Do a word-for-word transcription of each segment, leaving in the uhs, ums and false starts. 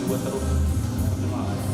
Buat terus. Jemaah.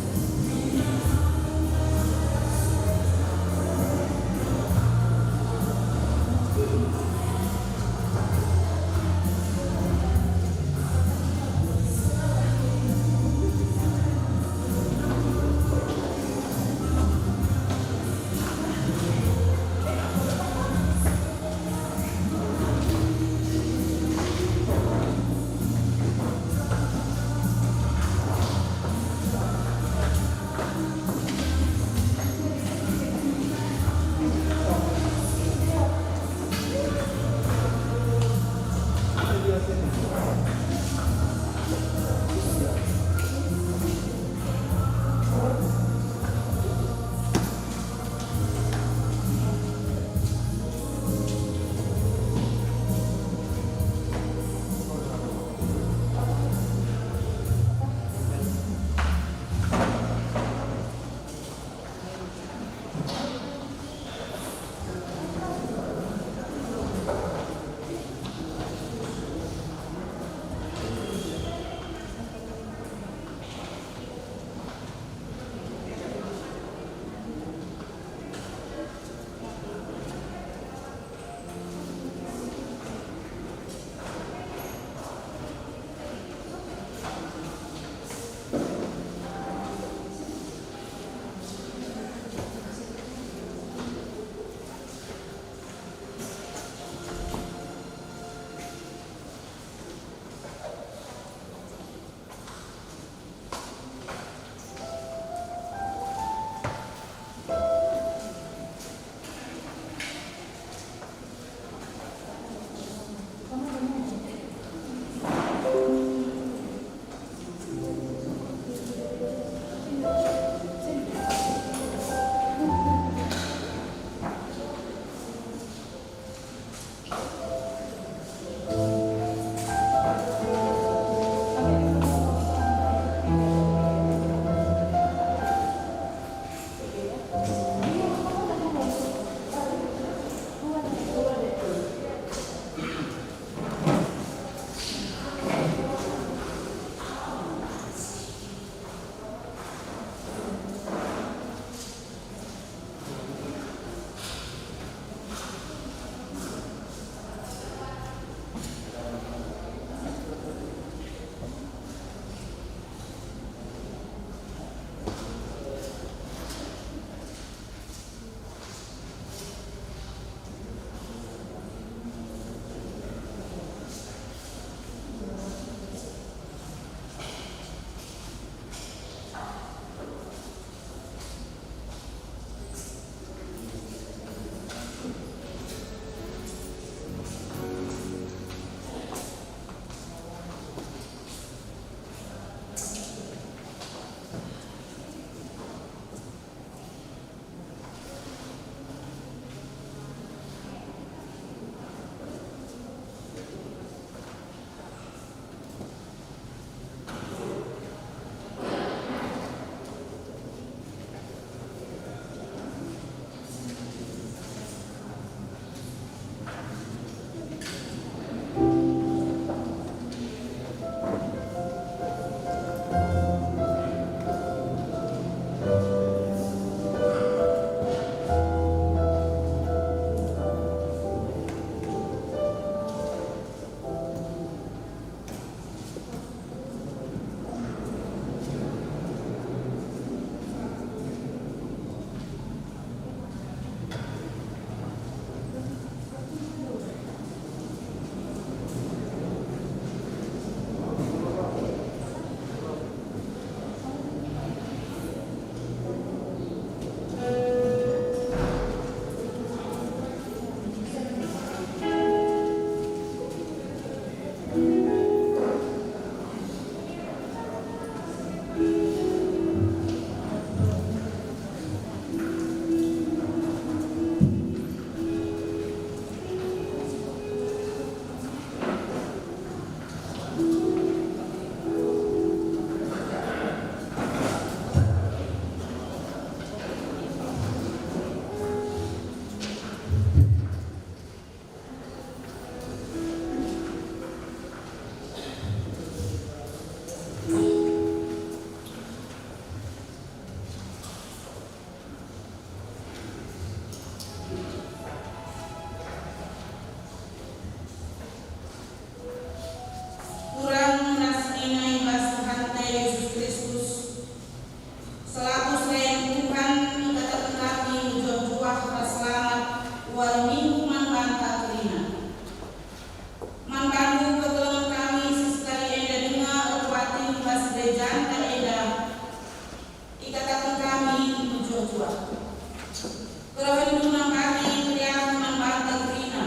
Rindu nambahi keriahen man banta kerina.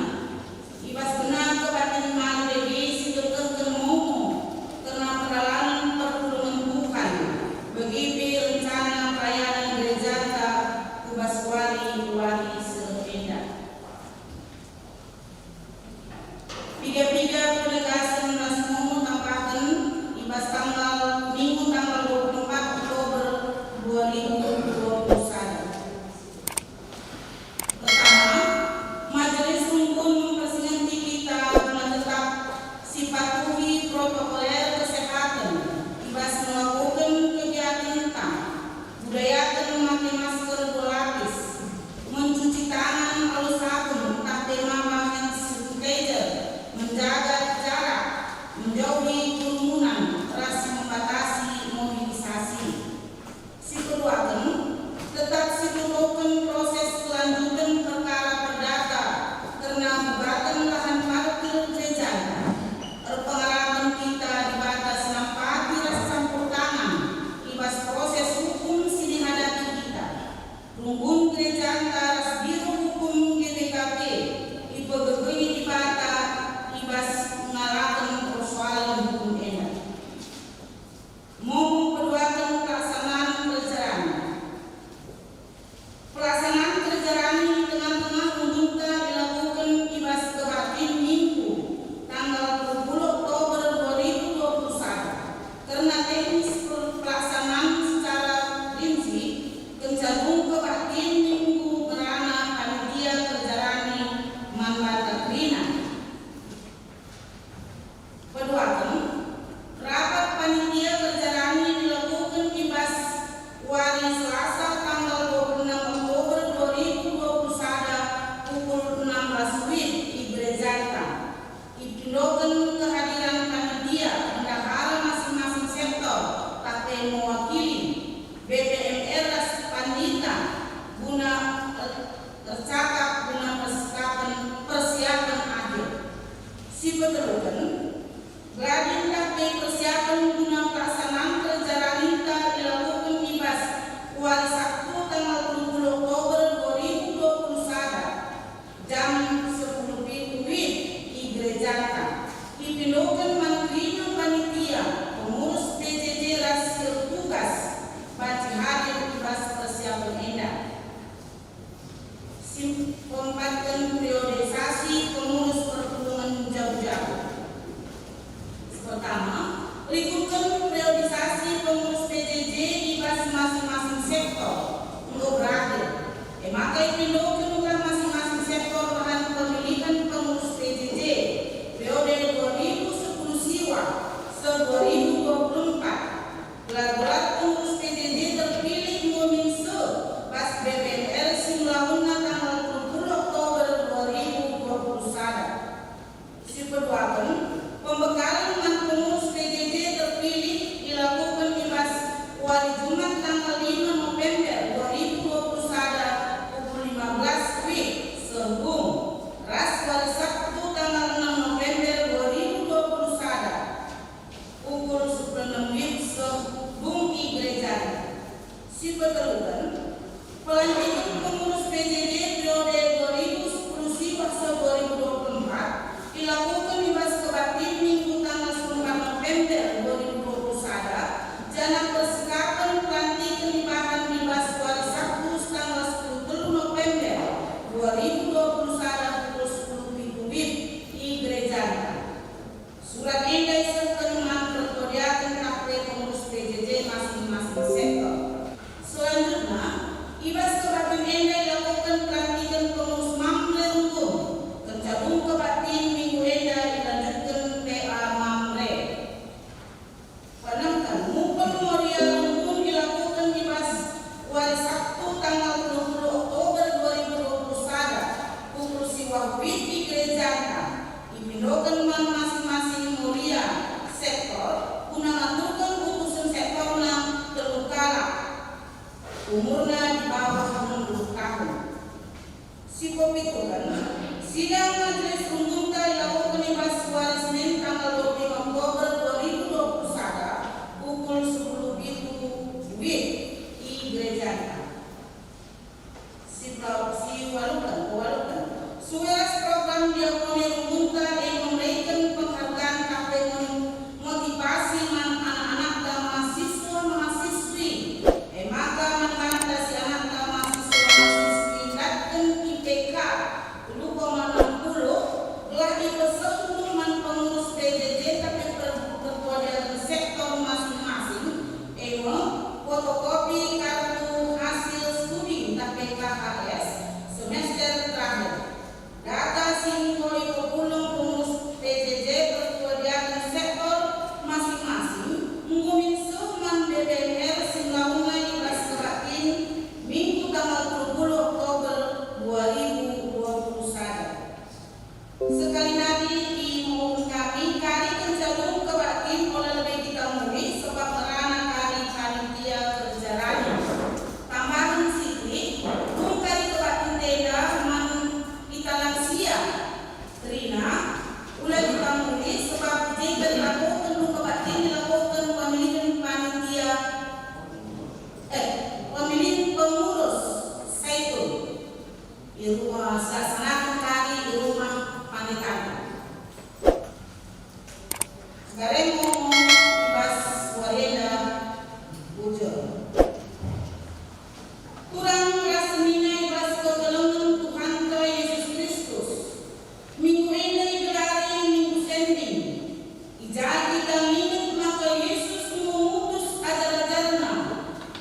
I bas kena kebatin mari dage si ngkekehken momo kerna perdalanen perpulungen Tuhan, bage pe rencana pelayanan gerejanta ku bas wari-wari si reh enda. Piga-piga penegasen ras momo tampaken i bas tanggal, Minggu tanggal dua puluh empat Oktober dua ribu dua puluh sada. Pertama, Majelis Rungkun mpersingeti kita guna tetap sipatuhi protokoler kesehatan i bas ngelakoken kegiatenta, budayaken make masker dua lapis, mencuci tangan alu sabun ntah pe maba hand sanitizer, menjaga jarak, menjauhi kerumunan, ras membatasi mobilisasi. Si peduaken, tetap sitotoken proses kelanjuten perkara perdata kerna mugaken lahan parkir gerejanta. Erpengarapen kita Dibata senampati ras campur tangan i bas proses hukum si dihadapi kita. Runggun gerejanta ras Biro Hukum G B K P ipegegehi Dibata i bas ngalaken persoalen hukum enda. Momo peduaken pelaksanaan kerja rani. Pelaksanaan kerja rani i tengah-tengah runggunta dilakoken i bas kebatin Minggu, tanggal dua puluh Oktober dua ribu dua puluh sada. Kerna teknis pelaksanaan secara rinci, kenca dung kebatin Minggu ngerana panitia kerja rani man banta kerina. Peduaken, rapat panitia kerja rani dilakoken i bas wari Selasa tanggal dua puluh enam Oktober dua ribu dua puluh sada pukul enam belas wib i gerejanta. Ipindoken kehadiran panitia, bendahara masing-masing sektor, ntah pe mewakili, B P M R ras pandita guna er-, ercakap guna persiapen, persiapen akhir. Si peteluken, gladi ntah pe persiapen guna pelaksanaan kerja raninta ilakoken i bas wari Sabtu tanggal dua puluh Oktober dua ribu dua puluh sada, jam sepuluh pitu wib i gerejanta. Ipindoken man kerina panitia, pengurus P J J ras si ertugas banci hadir i bas persiapen enda. Si peempatken, periodisasi pengurus perpulungen jabu-jabu. Pertama, rikutken periodisasi pengurus P J J i bas masing-masing sektor enggo berakhir. E maka ipindoken ulang masing-masing sektor bahan pemilihan pengurus P J J periode dua ribu sepuluh siwah seh dua ribu dua puluh empat. Gelar-gelar pengurus P J J terpilih enggo min seh bas B P M R si melahunna tanggal dua puluh Oktober dua ribu dua puluh sada. Si peduaken, pembekalen man pengurus P J J terpilih ilakoken i bas wari Jumat tanggal lima November dua ribu dua puluh sada pukul lima belas wib seh bung, ras wari Sabtu tanggal enam November dua ribu dua puluh sada pukul sepuluh enem wib seh bung i gereja. Si peteluken, pelantiken pengurus P J J periode dua ribu sepuluh siwah seh dua ribu dua puluh empat ilakoken i bas kebatin Minggu tanggal sepuluh empat November dua ribu dua puluh sada, janah persikapen pelantiken ibahan i bas wari Sabtu tanggal sepuluh telu November dua ribu dua puluh sada pukul sepuluh pitu wib i gerejanta. Surat enda isehken man pertodeaken ntah pe pengurus P J J masing-masing sektor. Selanjutna, i bas kebatin enda ilakoken pelantiken pengurus Mamre Runggun. Kenca dung kebatin Minggu enda ilanjutken P A Mamre. Penengken, mupel Moria Runggun ilakoken i bas wari Sabtu tanggal dua puluh Oktober dua ribu dua puluh sada, pukul siwah wib i gerejanta. Ipindoken man masing-masing Moria sektor guna ngaturken utusen sektorna telu kalak, umurna di bawah enam puluh tahun. Si pepituken, sidang Majelis Runggunta ilakoken i bas wari Senin tanggal dua puluh lima Oktober dua ribu dua puluh sada, pukul sepuluh pitu wib i gerejanta. Si pela-, si Ruas laksanaken kari i rumah panitanta. Gareng ngomong i bas wari enda bujur. Turang ras senina i bas kekelengen Tuhanta Jesus Kristus, minggu enda igelari Minggu Sending. I ja kita nginget maka Jesus enggo ngutus ajar-ajarNa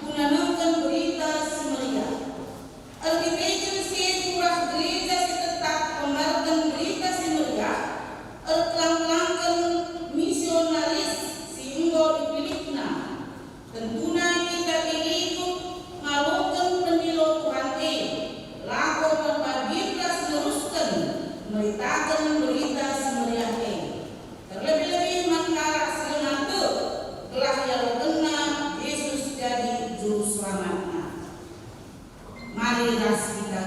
guna nehken Berita Si Meriah. Erkiteken si e turah gereja si tetap mberitaken Berita Si Meriah, erkelang-kelangken misionaris si enggo ipilihna. Tentuna kita ikut ngaloken pendilo Tuhan e, lako erpagin ras nerusken meritaken Berita Si Meriah e. Terlebih-lebih man kalak si langa tek, gelah ialokenna Jesus jadi Juru Selamatna. Mari ras kita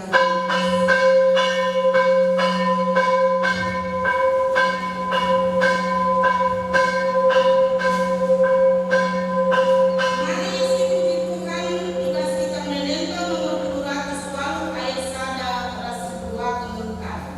Mari sipuji Tuhan, i bas Kitab Ende-enden nomor dua ratus waluh ayat sada ras sipeduaken kata.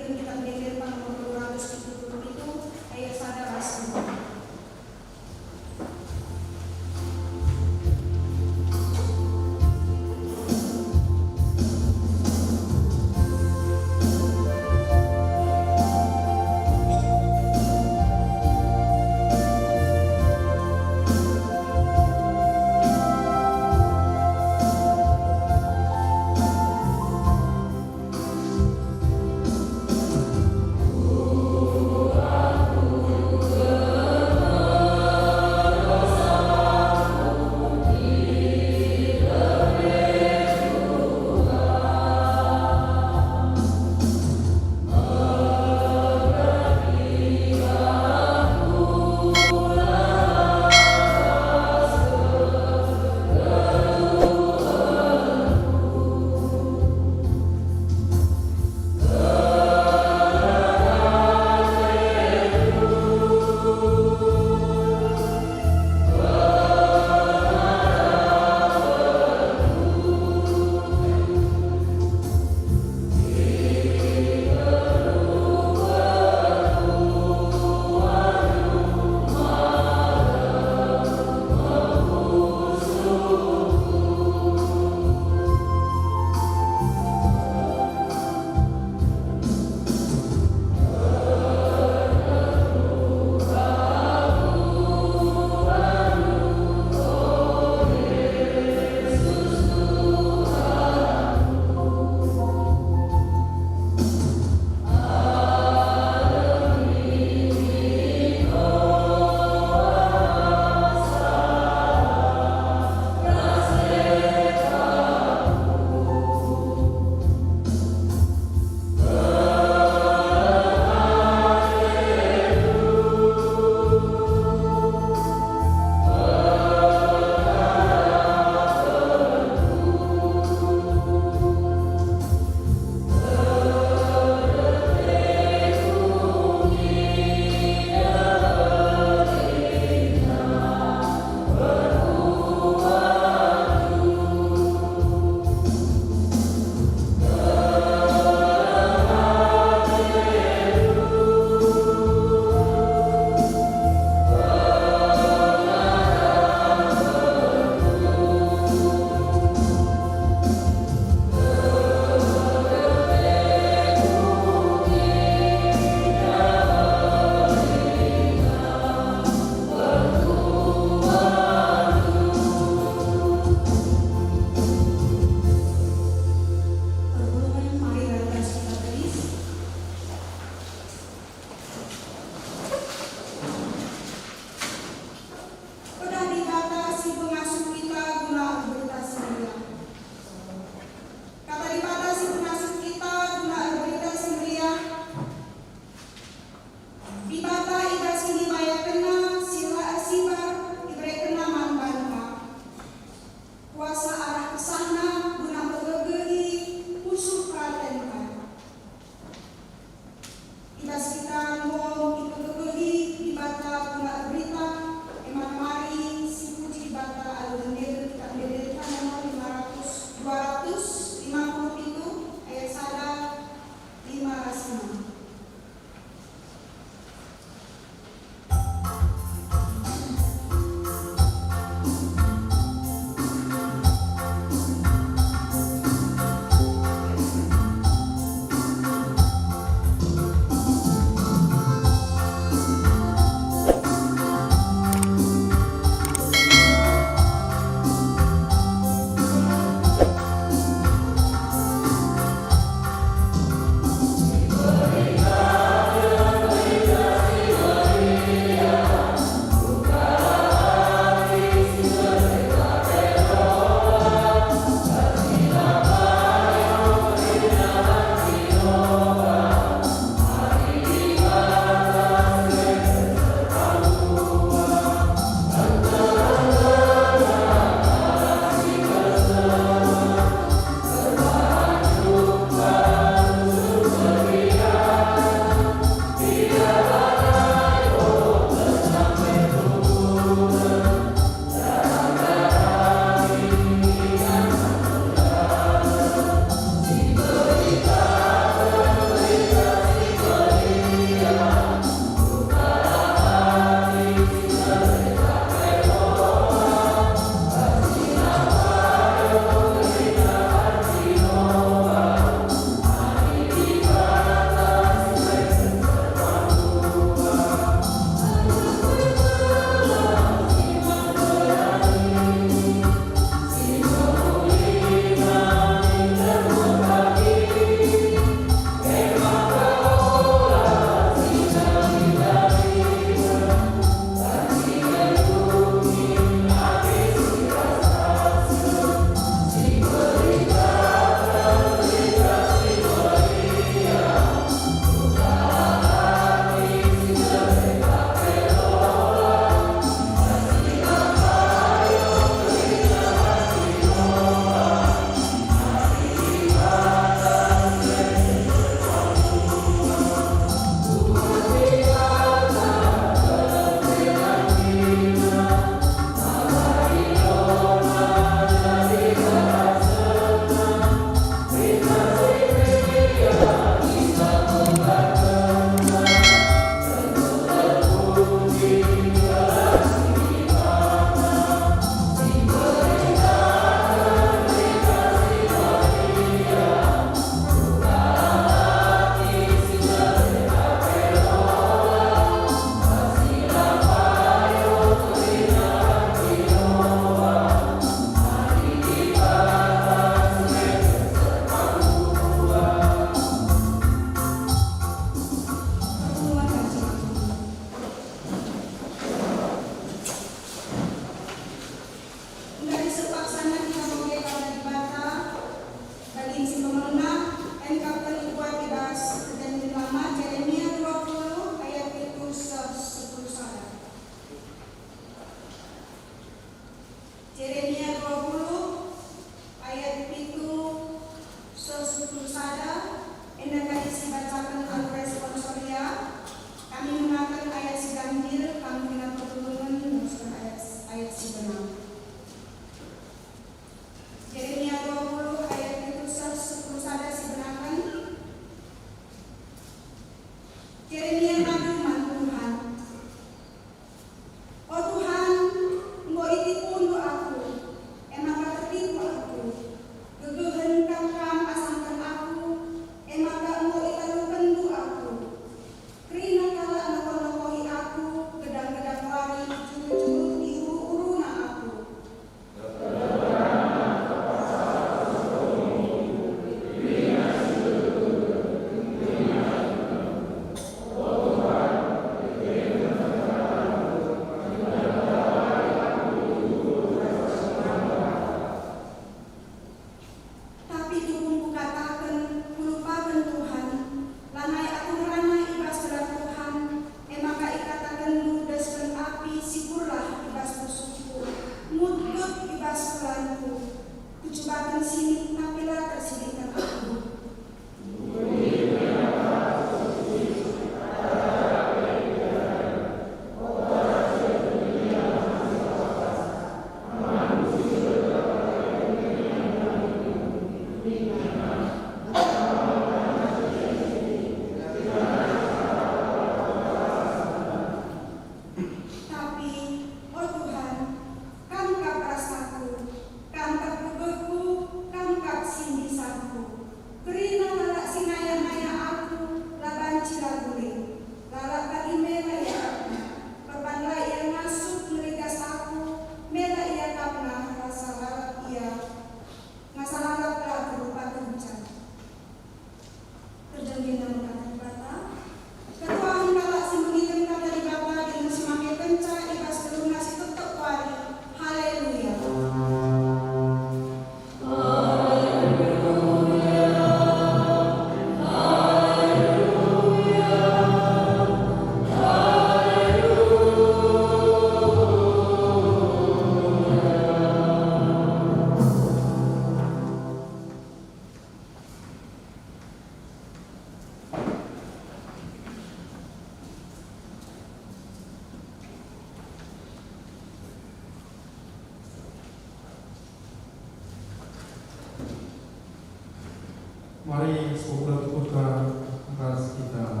Mari sepulung tukurta ras kita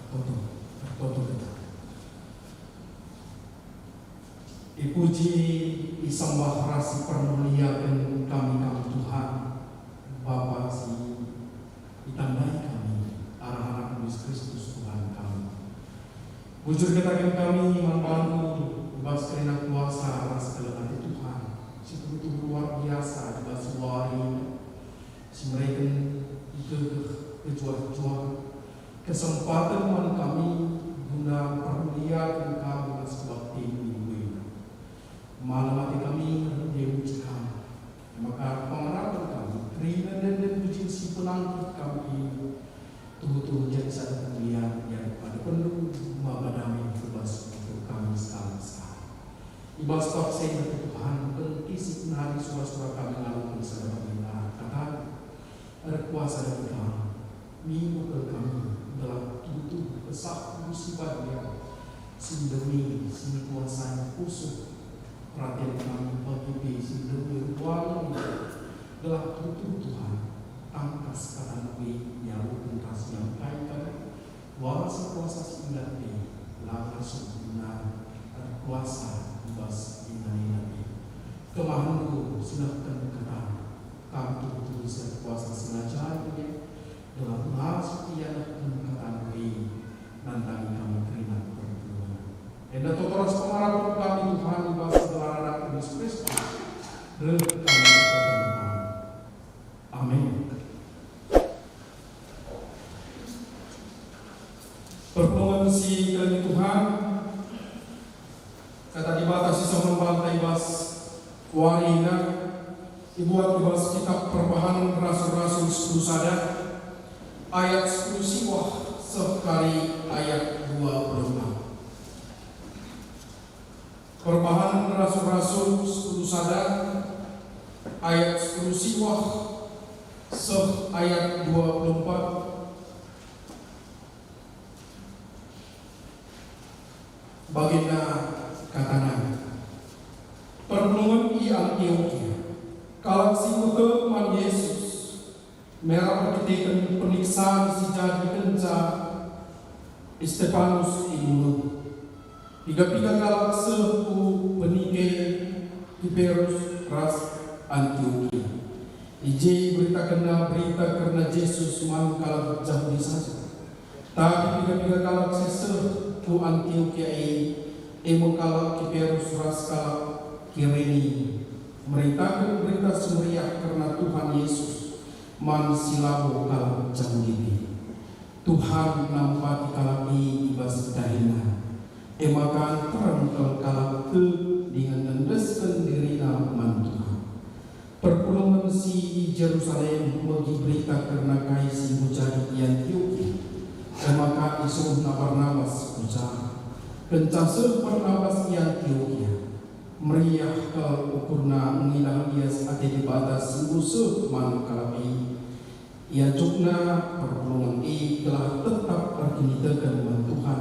ertoto, ertoto kita. Ipuji, isembah ras ipermuliaken kami Kam Tuhan, Bapa si itandai kami arah Anak-Mu Jesus Kristus Tuhan kami. Bujur kataken kami man bandu i bas kerina kuasa ras keleng ate Tuhan, si tuhu-tuhu luar biasa i bas wari si mereken gegeh, kejuah-juah, kesempaten man kami guna mpermuliaken Kam ras kebaktin minggu enda. Malem ate kami rende muji Kam, e maka pengarapen kami kerina ende-enden pujin si penangkih kami e tuhu-tuhu jadi sada kemulian i adepen-Mu maba dame ku bas ukur kami sekalak-sekalak. I bas paksa enda Tuhan, engkisik nari sura-sura kami ngaloken sada bagenda kataNdu. Erkuasa dage Kam, mindo kal kami gelah tuhu-tuhu Kesah-Mu si Badia si ndemi, si ngkuasai pusuh peraten kami, bagi pe si ndemi ruangen enda, gelah tuhu-tuhu Tuhan tangkas kataNdu e ialuken ras iangkaiken. Wara si kuasa si indah e, la ngasup benar, erkuasa i bas ingan-ingan e. KemahenNdu si nehken kataNdu, Kam tuhu-tuhu si erkuasa si ngajari e, gelah ngasup ia nehken kataNdu e, nandangi kami kerina perpulungen. Enda toto ras pengarapen kami Tuhan i bas gelar Anak Jesus Kristus, reh kami ertoto. Amin. Perpulungen si ikelengi Tuhan, Kata Dibata si seh man banta i bas wari enda ibuat i bas Kitap Perbahanen Rasul-Rasul sepuluh sada, ayat sepuluh siwah seh kari ayat dua puluh empat. Perbahanen Rasul-Rasul sepuluh sada, ayat sepuluh siwah seh ayat dua puluh empat. Bagenda katana, perpulungen i Antiokia, kalak si enggo tek man Jesus, merap erkiteken peniksan si jadi kenca Stepanus ibunuh. Piga-piga kalak seh ku Penike, Kiperus, ras Antiokia. I je iberitakenna berita kerna Jesus man kalak Jahudi saja. Tapi piga-piga kalak si seh ku Antiokia e, e me kalak Kiperus ras kalak Kirene, meritaken Berita Si Meriah kerna Tuhan Jesus man si labo kalak Jahudi pe. Tuhan nampati kalak e i bas dahinna, e maka nterem kal kalak tek dingen nendesken dirina man Tuhan. Perpulungen si i Jerusalem megi berita kerna kai si enggo jadi i Antiokia, e maka isuruhna Barnabas ku ja. Kenca seh Barnabas i Antiokia, meriah kal ukurna ngidah lias ate Dibata si enggo seh man kalak e. Iajokna perpulungen e gelah tetap erkiniteken man Tuhan.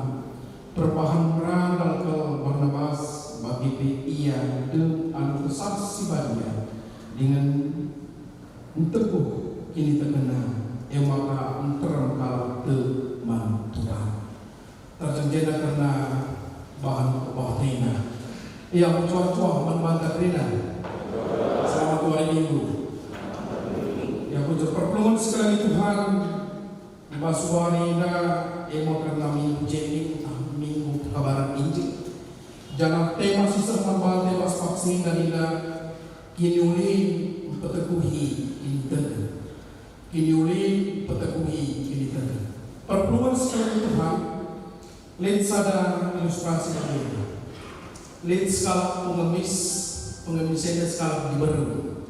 Perbahan randal kal Barnabas, bage pe ia dem alu Kesah Si Badia dingen nteguh kinitekenna, e maka nterem kal tek man Tuhan. Terjengkena kerna bahan khotbah kerina. Ia mecuah-cuah man banta kerina. Selamat wari Minggu. Ia bujur perpulungen si ikelengi Tuhan, i bas wari enda, e me kerna Minggu Jeni, ah, Minggu Pekabaran Injil. Janah tema si seh man banta i bas paksa enda nina, Kiniulin Mpeteguhi Kiniteken. Kiniulin Mpeteguhi Kiniteken. Perpulungen si ikelengi Tuhan, lit sada ilustrasi bagenda. Lit sekalak pengemis, pengemis enda sekalak diberu.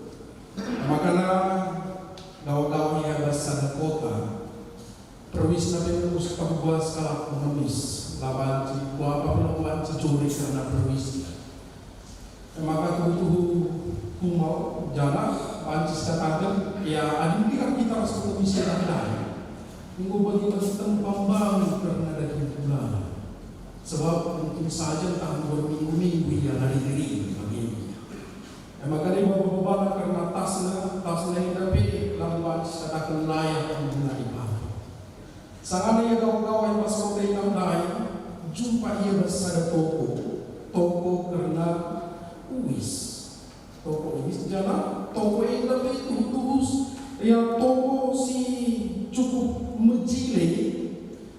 Makana gawa-gawa ia bas sada kota. Perwisna pe ngurus pergua sekalak pengemis, la banci kuapa pe la banci curi kerna perwisna. E maka tuhu-tuhu kumal janah banci sikataken, ia adi meriah kita ras pengemis enda ndai, enggo bagi-bagi tempa mbangun kerna daging pulana. Sebab mungkin saja ntah enggo erminggu-minggu ia la diri-diri bagi ia. Maka deba bebana kerna tasna, tasna enda pe lam banci kataken layah guna ibana. Sangana ia gawa-gawa i bas kota enda ndai, jumpa ia bas sada toko, toko kerna uis. Toko uis, janah toko enda pe tuhu-tuhu, ia toko si cukup mejile,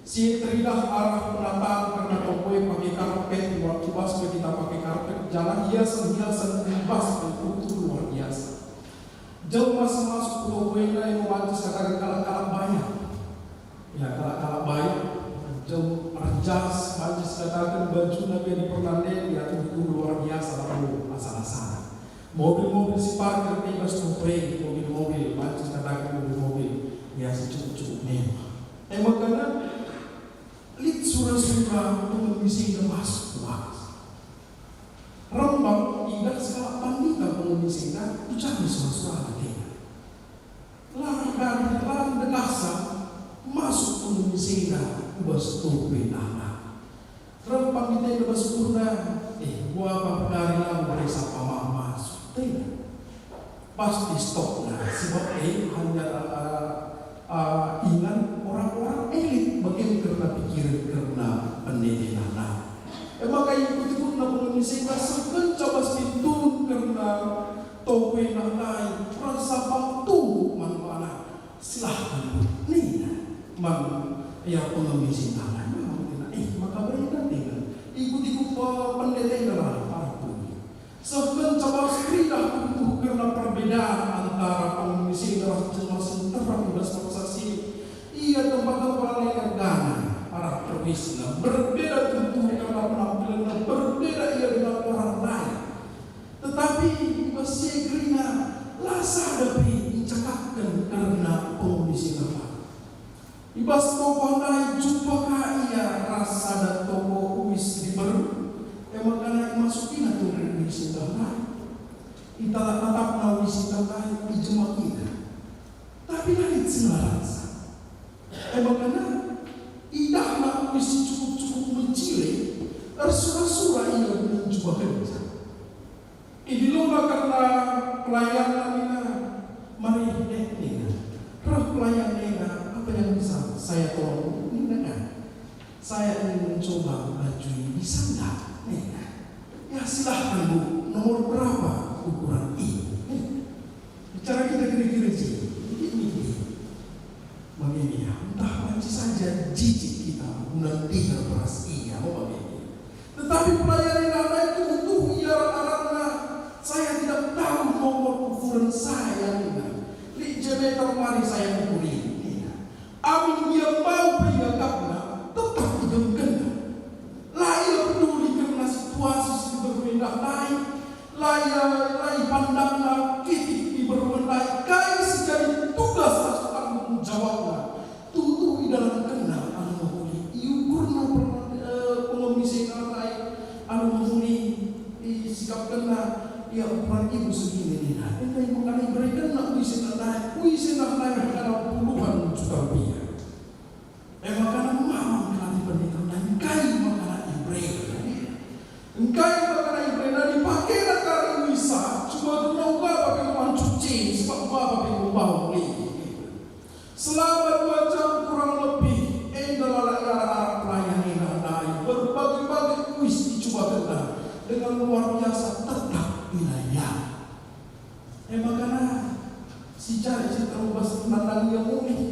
si teridah arah penataan kerna toko e pake karpet, waktu bas pe kita pake karpet, janah hiasen-hiasen i bas pe tuhu luar biasa. Jelma si masuk ku toko enda e banci kataken kalak-kalak bayak. Ya, kalak-kalak bayak, jelma erjas, banci kataken bajuna pe diperna ndai, ya, tuhu-tuhu luar biasa, labo asal-asalan. Mobil-mobil si parkir pe i bas toko e, mobil-mobil, banci kataken mobil-mobil, ya, si cukup-cukup mewah. E maka lit sura-sura pengemis enda masuk ku bas. Rembang idah sekalak pandita pengemis enda, ujar sura-sura ate. Lam dage, lam dekahsa masuk pengemis enda ku bas toko enda. Rempang enda bas ukurna, eh, kuga pe kari labo bere sapa ma masuk, tenda. Pasti stopna, sebab, eh, hanya, ah, ah, ingan orang-orang elit bage kerna pikiren kerna pendidikanna. E maka ikut-ikutna pengemis enda seh kenca bas pintun kerna toko enda ndai, rasa pang tungkuk man bana. Silahken, nina man ia pengemis enda, nina, eh, maka berita denga ikut-ikut pe-, pendeta enda lah, aku. Seh kenca bas teridah tuhu-tuhu kerna perbedaan antara pengemis enda ras jelma si nterem i bas paksa si. Ia tempa-tempa lalai erdalan arah perwisna, berbeda tuhu-tuhu kerna penampilanna, berbeda ia dengan orang lain. Tetapi i bas si e kerina la sada pe icakapken kerna pengemis enda. I bas toko ndai jumpa ka ia ras sada toko uis si diberu, e maka imasukiNa tungkuk uis enda ndai. Itatap-tatapNa uis enda ndai, ijemakNa. Tapi la lit si ngelaraksa. E maka idahna uis si cukup-cukup mejile, ersura-sura ia guna njubakenca. Idilona kerna pelayanna nina, "Mari deh," nina. Reh pelayan nina, "Apa yang bisa saya tolong?" nina kan. "Saya ingin mencoba baju ini, bisa enggak?" nina. "Ya, silahkan, Bu, nomor berapa ukuran ini?" Bicara kita kira-kira je. Ini dia. Bagini, ya, ntah banci saja jijik kita guna ndiher beras ia, oh, bagini. Tetapi pelayan enda ndai tuhu-tuhu ia aranna, "Saya tidak tahu nomor ukuran saya," nina. "Lit je meter, mari saya ukuri," nina. Amin ia mau pe iakapna, tetap igemkenna. La ia peduli kerna situasi si diberu enda ndai, la ia, la ipandangna kitik diberu ndai, kai si jadi tugas ras tanggung jawabna. Tuhu-tuhu idalankenna alu mehuli, iukurna per-, eh, pengemis enda ndai alu mehuli, isikapkenna ia ukuran ibu segini nina. Engkai maka iberekenna uis enda ndai, uis enda ndai hargana puluhan juta rupiah. E maka mamang kelati pendeta ndai, engkai maka ibereken. Engkai maka ibereken, dipakena kari uisa, cuba denga uga pe mancuci, sebab uga pe bau. Selama dua jam kurang lebih, enda lalai arah-arah pelayan enda ndai, berbagai-bagai uis icubakenna, dengan luar biasa tetap ilayani. E maka si cari si terubas nandangi ia mulih.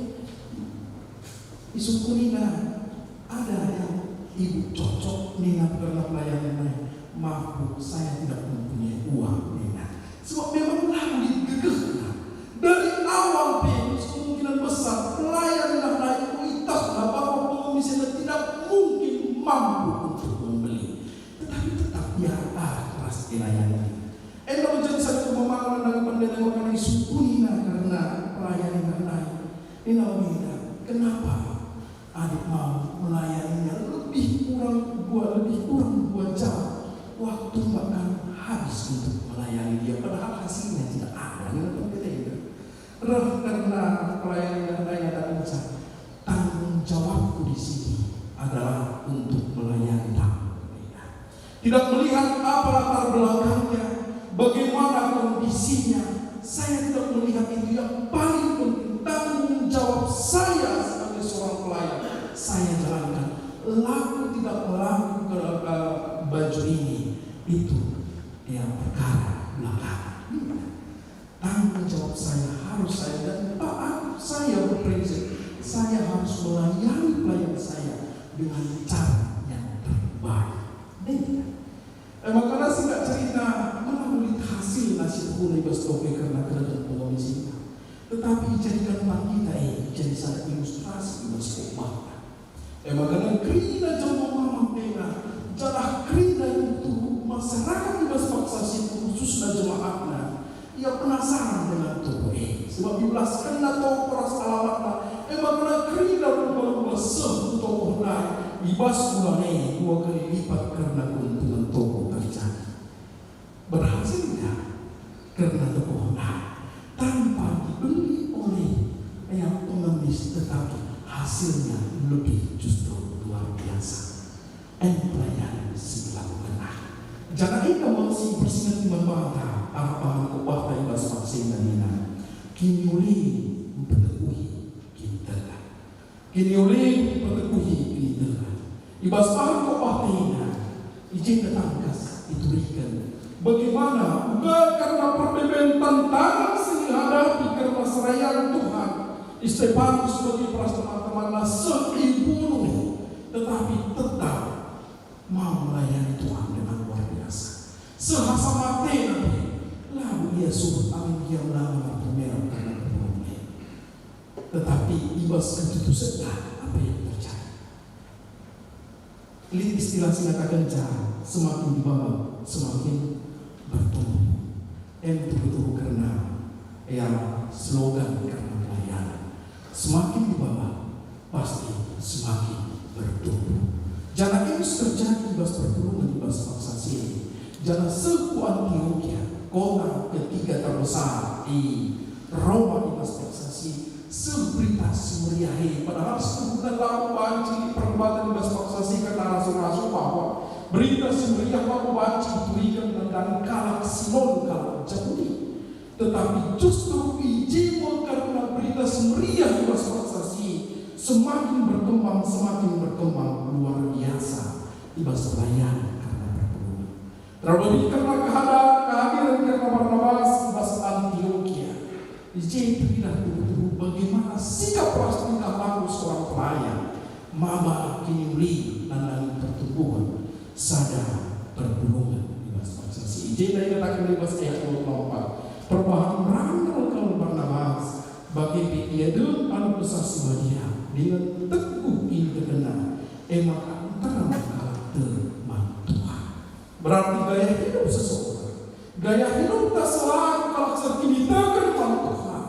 Isungkunina, "Ada yang ibu cocok?" nina kerna pelayan enda. "Maaf, Bu, saya tidak mempunyai uang," nina. Sebab memang la lit gegehna. Dari awal pe kemungkinan besar pelayan enda ndai ietehna bahwa pengemis enda tidak mungkin mampu untuk membeli. Tetapi tetap ia arah ras ilayani. Enda menjadi sada pemahaman dari pendeta maka isungkunina kerna pelayan enda ndai. Nina bagenda, "Kenapa adik mau melayaninya lebih kurang dua, lebih kurang dua jam waktu bahkan habis untuk melayani dia, padahal hasilnya tidak ada?" nina pendeta enda. Reh kerna pelayan enda ndai ngatakenca, "Tanggung jawabku di sini adalah untuk melayani tamu." Tidak melihat apa latar belakangnya, Bagaimana kondisinya? Saya tidak melihat itu yang paling penting. Tanggung jawab saya sebagai seorang pelayan, saya jalankan. Laku tidak melaku ke, eh, baju ini, itu ya perkara belakangan. Tanggung jawab saya harus saya dan taat. Saya berprinsip, saya harus melayani pelayan saya dengan cara yang terbaik. Demikian. Eh, maka singkat cerita, mana lit hasilna si tuhuna i bas tope kerna kerehen pengemis enda. Tetapi jadikan man kita, eh, jadi sada ilustrasi i bas khotbahta. Eh, maka kerina jelma mamang enda, janah kerina tuhu-tuhu masyarakat i bas paksa si khususna jemaatna. Ia penasaran dengan toho e, sebab ibelaskenna toho ras alamatna, e maka kerina lumba-lumba seh ku toho ndai, i bas bulan e dua kali lipat kerna keuntungan toho terjadi. Berhasil ia kerna toho ndai, tanpa dibeli oleh ia pengemis, tetapi hasilnya lebih justru luar biasa. Enda pelayanan si dilakokenna. Janah enda me si ipersingeti man banta arah bahan khotbahta i bas paksa enda nina, "Kiniulin mpeteguhi kiniteken." Kiniulin mpeteguhi kiniteken. I bas bahan khotbahta enda, i jenda tangkas ituriken bagaimana uga kerna perbeben tantangan si ihadapi kerna serayan Tuhan. Stefanus bage pe ras teman-temanna seh ibunuh, tetapi tetap mau melayani Tuhan dengan luar biasa. Seh asa matena pe, labo ia surut amin gia melala marpemerap kerna perpulungen. Tetapi i bas ketutusenndu, apa yang terjadi? Lit istilah si ngatakenca, "Semakin dibaba, semakin bertumbuh." Em tuhu-tuhu kerna, ya, slogan kerna pelayanan. Semakin dibaba, pasti semakin bertumbuh. Janah e terjadi i bas perpulungen i bas paksa si e. Janah seh ku Antiokia, kota ketiga terbesar i Roma i bas paksa si e, seh Berita Si Meriah e, padahal setuhuna labo banci perdebaten i bas paksa si e kerna rasul-rasul bahwa Berita Si Meriah labo banci ituriken ngendan kalak si non kalak Jahudi. Tetapi justru i je me kerna Berita Si Meriah i bas paksa si e semakin berkembang, semakin berkembang luar biasa i bas pelayanan kerna perpulungen. Terlebih kerna kehada-, kehadiran kerna Barnabas i bas Antiokia. I je teridah tuhu-tuhu bagaimana sikap ras tingkah laku seorang pelayan maba kiniulin nandangi pertumbuhen sada perpulungen i bas paksa si e. I jenda ikataken i bas ayat dua puluh empat, "Perbahan randal kal Barnabas, bage pe ia dem alu Kesah Si Badia, dingen teguh kinitekenna, e maka nterem kalak tek man Tuhan." Berarti gaya hidup seseorang, gaya hidupta selaku kalak si erkiniteken man Tuhan,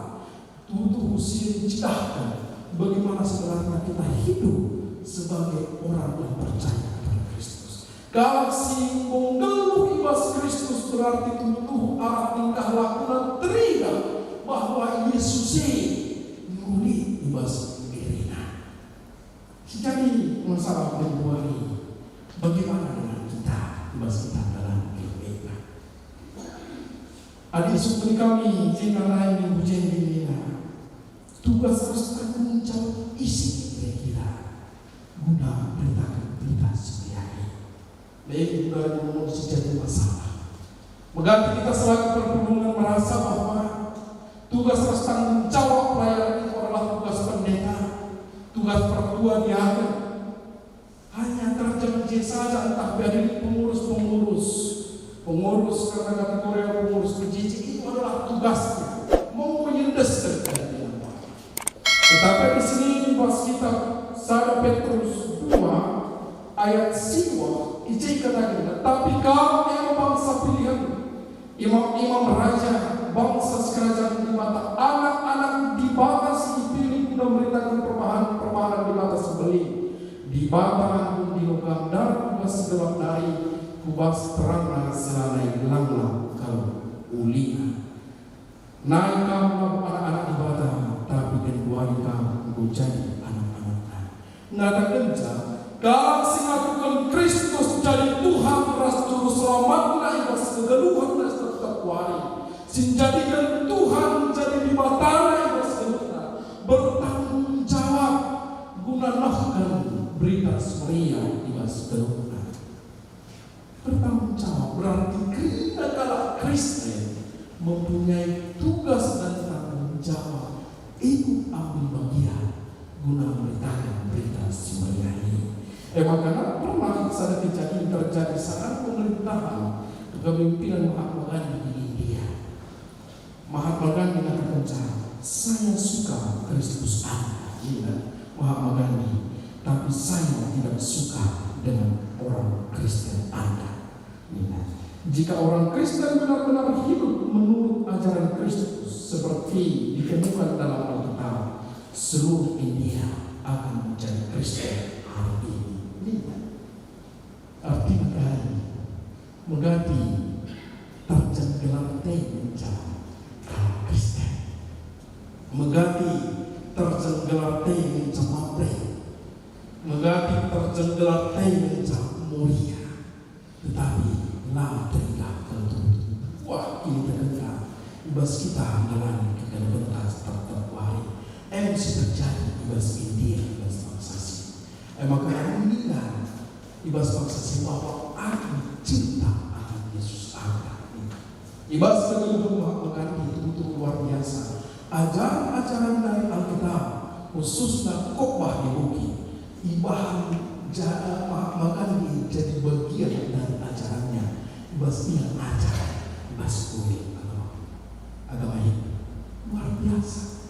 tuhu-tuhu si ncidahken bagaimana sebenarnya kita hidup sebagai orang yang percaya kepada Kristus. Kalak si enggo nggeluh i bas Kristus berarti tuhu-tuhu arah tingkah lakuna teridah bahwa Yesus e nguli i bas dirina. Si jadi masalah genduari, bagaimana dengan kita i bas kita dalam kehidupan? Adi isungkun kami, jenda lain minggu jenda nina, tugas ras tanggung jawab ise kira-kira guna mberitaken Berita Si Meriah e? Lebe dari pengurus si jadi masalah. Meganti kita selaku perpulungen merasa bahwa tugas ras tanggung jawab pelayanan itu adalah tugas pendeta, tugas pertua diaken. Hanya kerja je saja, entah pe lit pengurus-pengurus, pengurus kerna kategori, pengurus P J J, itu adalah tugasnya, mengko iendesken pelayanan. Tetapi di sini pas kitab sada Petrus dua ayat siwa, i je ikataken, "Tapi kam e bangsa pilihen, imam-imam raja, bangsa sikerajangen Dibata, anak-anak Dibata si ipilih guna mberitaken perbahan-perbahanen Dibata si mbelin. Dibata ngundilo kam ndai ku bas si gelap nari, ku bas terangna si lanai langlang kal ulina." Nai kam labo anak-anak Dibata, tapi genduari kam enggo jadi anak-anakNa. Ngatakenca, kalak si ngakuken Kristus jadi Tuhan ras Juru Selamatna i bas kegeluhen ras tetap Si njadiken Tuhan jadi Dibatana i bas geluhna, bertanggung jawab guna nehken Berita Si Meriah i bas geluhna. Bertanggung jawab berarti kerina kalak Kristen mempunyai tugas dan tanggung jawab ikut ambil bagian guna memberitakan Berita Si Meriah ini. E maka pernah sada kejadian terjadi saat pemerintahan kepemimpinan Mahatma Gandhi di India. Mahatma Gandhi mengatakan, "Saya suka Kristus Anda," nina Mahatma Gandhi, "tapi saya tidak suka dengan orang Kristen Anda," nina. Jika orang Kristen benar-benar hidup menurut ajaran Kristus seperti ditemukan dalam Alkitab, seluruh India akan menjadi Kristen hari ini, nina. Artina kai? Megati terjeng gelar te ngenca kalak Kristen. Megati terjeng gelar te ngenca mate. Megati terjeng gelar te ngenca muria. Tetapi la teridah kal tuhu-tuhu buah kinitekenta i bas kita ngalami kegeluhenta tep-tep wari. Em si terjadi i bas India, i bas bangsa si. E maka nina i bas bangsa si bahwa aku cinta akan Yesus Allah. I bas kegeluhen Mahatma Gandhi tuhu-tuhu luar biasa. Ajaran-ajaran dari Alkitab, khususna khotbah di bukit, ibahan ja-, Mahatma Gandhi jadi bagian dari ajarannya. I bas ia ajar, i bas kulit agama, agama Hindu. Luar biasa.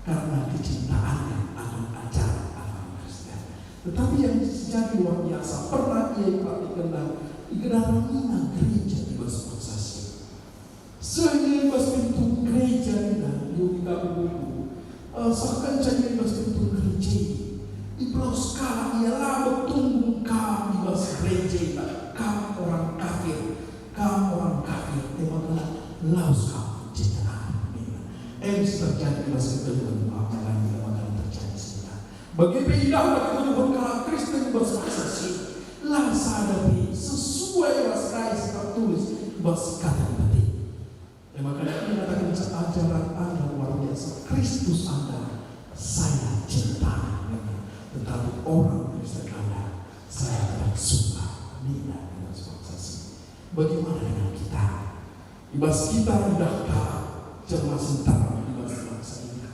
Karena kecintaannya akan ajaran agama Kristen. Tetapi yang jadi luar biasa, pernah ia iperhatikan dan igedarina gereja i bas bangsa si. Sehingga i bas pintu gereja nina, iugi ka buku, eh, sehkenca ia i bas pintu gereja, ipelawes kalak ia la metunggung kam i bas gereja, kam orang kafir, kam orang kafir, e maka lawes kam, cinta nina. Em si terjadi i bas kegeluhen Mahatma Gandhi, e maka terjadi sekitar. Bage pe idahna kegeluhen kalak Kristen i bas bangsa si, la sada pe sesuai ras kai si tertulis i bas Kata Dibata. E maka mengataken ajaran Anda luar biasa, Kristus Anda saya cinta, tetapi orang Kristen Anda saya tidak suka, nina i bas bangsa si. Bagaimana dengan kita? I bas kita idah kalak jelma si nterem i bas bangsa kita.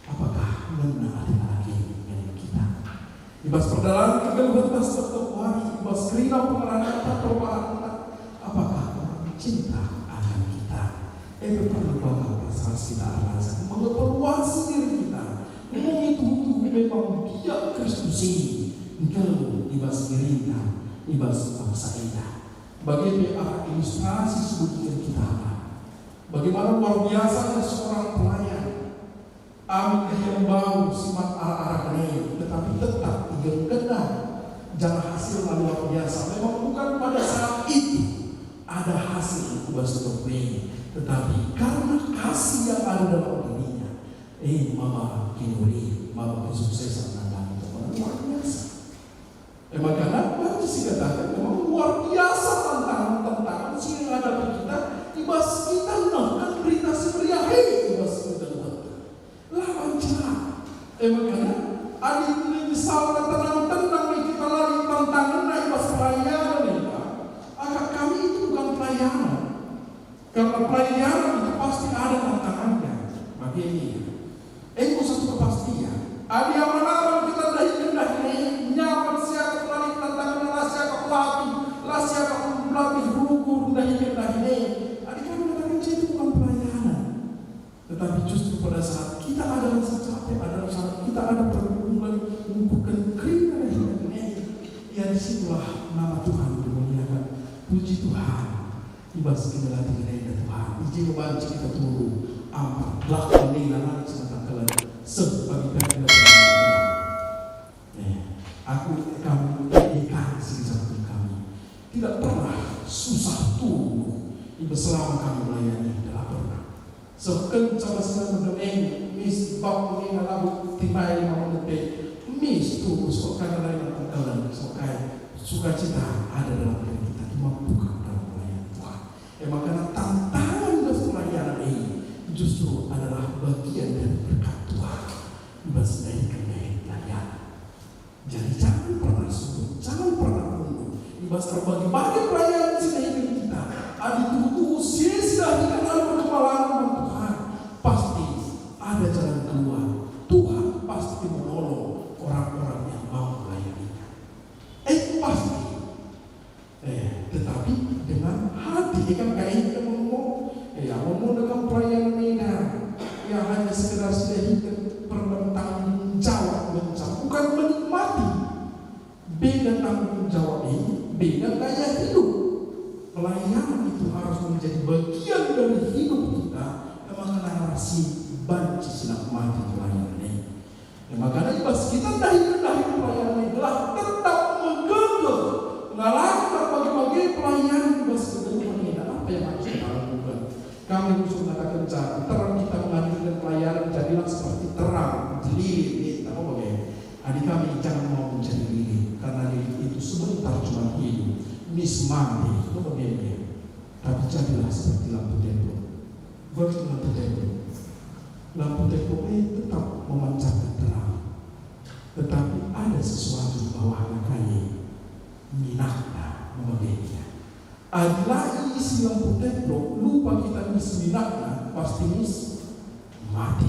Apakah ngena ate kalak e ngenca kita? I bas perdalan kegeluhen tep-tep wari, i bas kerina pengerananta, perubahanenta, apakah orang cinta akan kita? E pe perlu banggal ras kita erlajar mengevaluasi diri kita. Ngenca tuhu-tuhu memang gia Kristus e nggeluh i bas dirinta, i bas bangsa enda. Bage pe arah ilustrasi si bujur kita. Bagaimana luar biasanya seorang pelayan. Amin dia embau si mat arah-arah e, tetapi tetap igenggenna. Janah hasilna luar biasa. Memang bukan pada saat itu ada hasil ku bas dohot e, tetapi karena kasih yang ada dalam dirinya, e maba kiniurin, maba kesuksesan nandangi temana luar biasa. E maka banci sikataken memang luar biasa tantangan-tantangan si ihadapi kita i bas kita nehken Berita Si Meriah e i bas kegeluhenta. La banci la. E maka adi misalna tenang-tenang kita lalap tantangenna i bas pelayanan enda, akap kami itu bukan pelayanan. Karena pelayanan itu pasti ada tantangannya. Bage ia. Enggo satu kepastian. Adi aman-aman kita ndahiken dahin e, nyaman siakap lalap tantangen, la siakap latih, la siakap latih rukur ndahiken dahin e. Adi kami kataken itu bukan pelayanan. Tetapi justru pada saat kita ada rasa capek, ada rasa kita ada pergumulan, ngukurken kerina dahin e, ya di situlah nama Tuhan dimuliakan. Puji Tuhan. I bas kinilatih enda Tuhan, i je banci kita turu, ampa, lakon nina langit sematang kelan, seh bagi kami. Eh, aku, kami, eh, kami si disatukan kami. Tidak pernah susah turu, i bas selama kami melayani, tidak pernah. Sehkenca bas mendem e, mis bab nina labo timbai lima menit pe, mis turu, sok kai nina langit sematang kelan, sok kai sukacita ada dalam diri kita, dimampukan dalam pelayanan Tuhan. E maka tantangan bas pelayanan Ikan kain kita ngomong, ya, ngomong dengan pelayanan enda. Ya, hanya sekedar sudah ikut pertanggung jawab mencap, bukan menikmati. Beda tanggung jawab ini, beda gaya hidup. Pelayanan itu harus menjadi bagian dari hidup kita, emang narasi banci si nikmati pelayanan ini. E maka i bas kita ndahi-ndahi pelayanan gelah tetap megegeh ngalaken erbage-bage pelayanan i bas kegeluhen enda. Apa yang harus kita lakukan? Kami khusus mengatakan, cara terang kita menghadirkan pelayanan, jadilah seperti terang, jelilin, apa bage. Adi kami jangan mau menjadi lilin, karena lilin itu sebentar cuma hidup, mis mate, apa bage. Tapi jadilah seperti lampu tembok. Bagi lampu tembok. Lampu tembok e tetap memancarkan terang. Tetapi ada sesuatu di bawahna kai, minakna memegeginya. Adi la iisi lampu tembok, lupa kita ngisi minakna, pasti mis mate.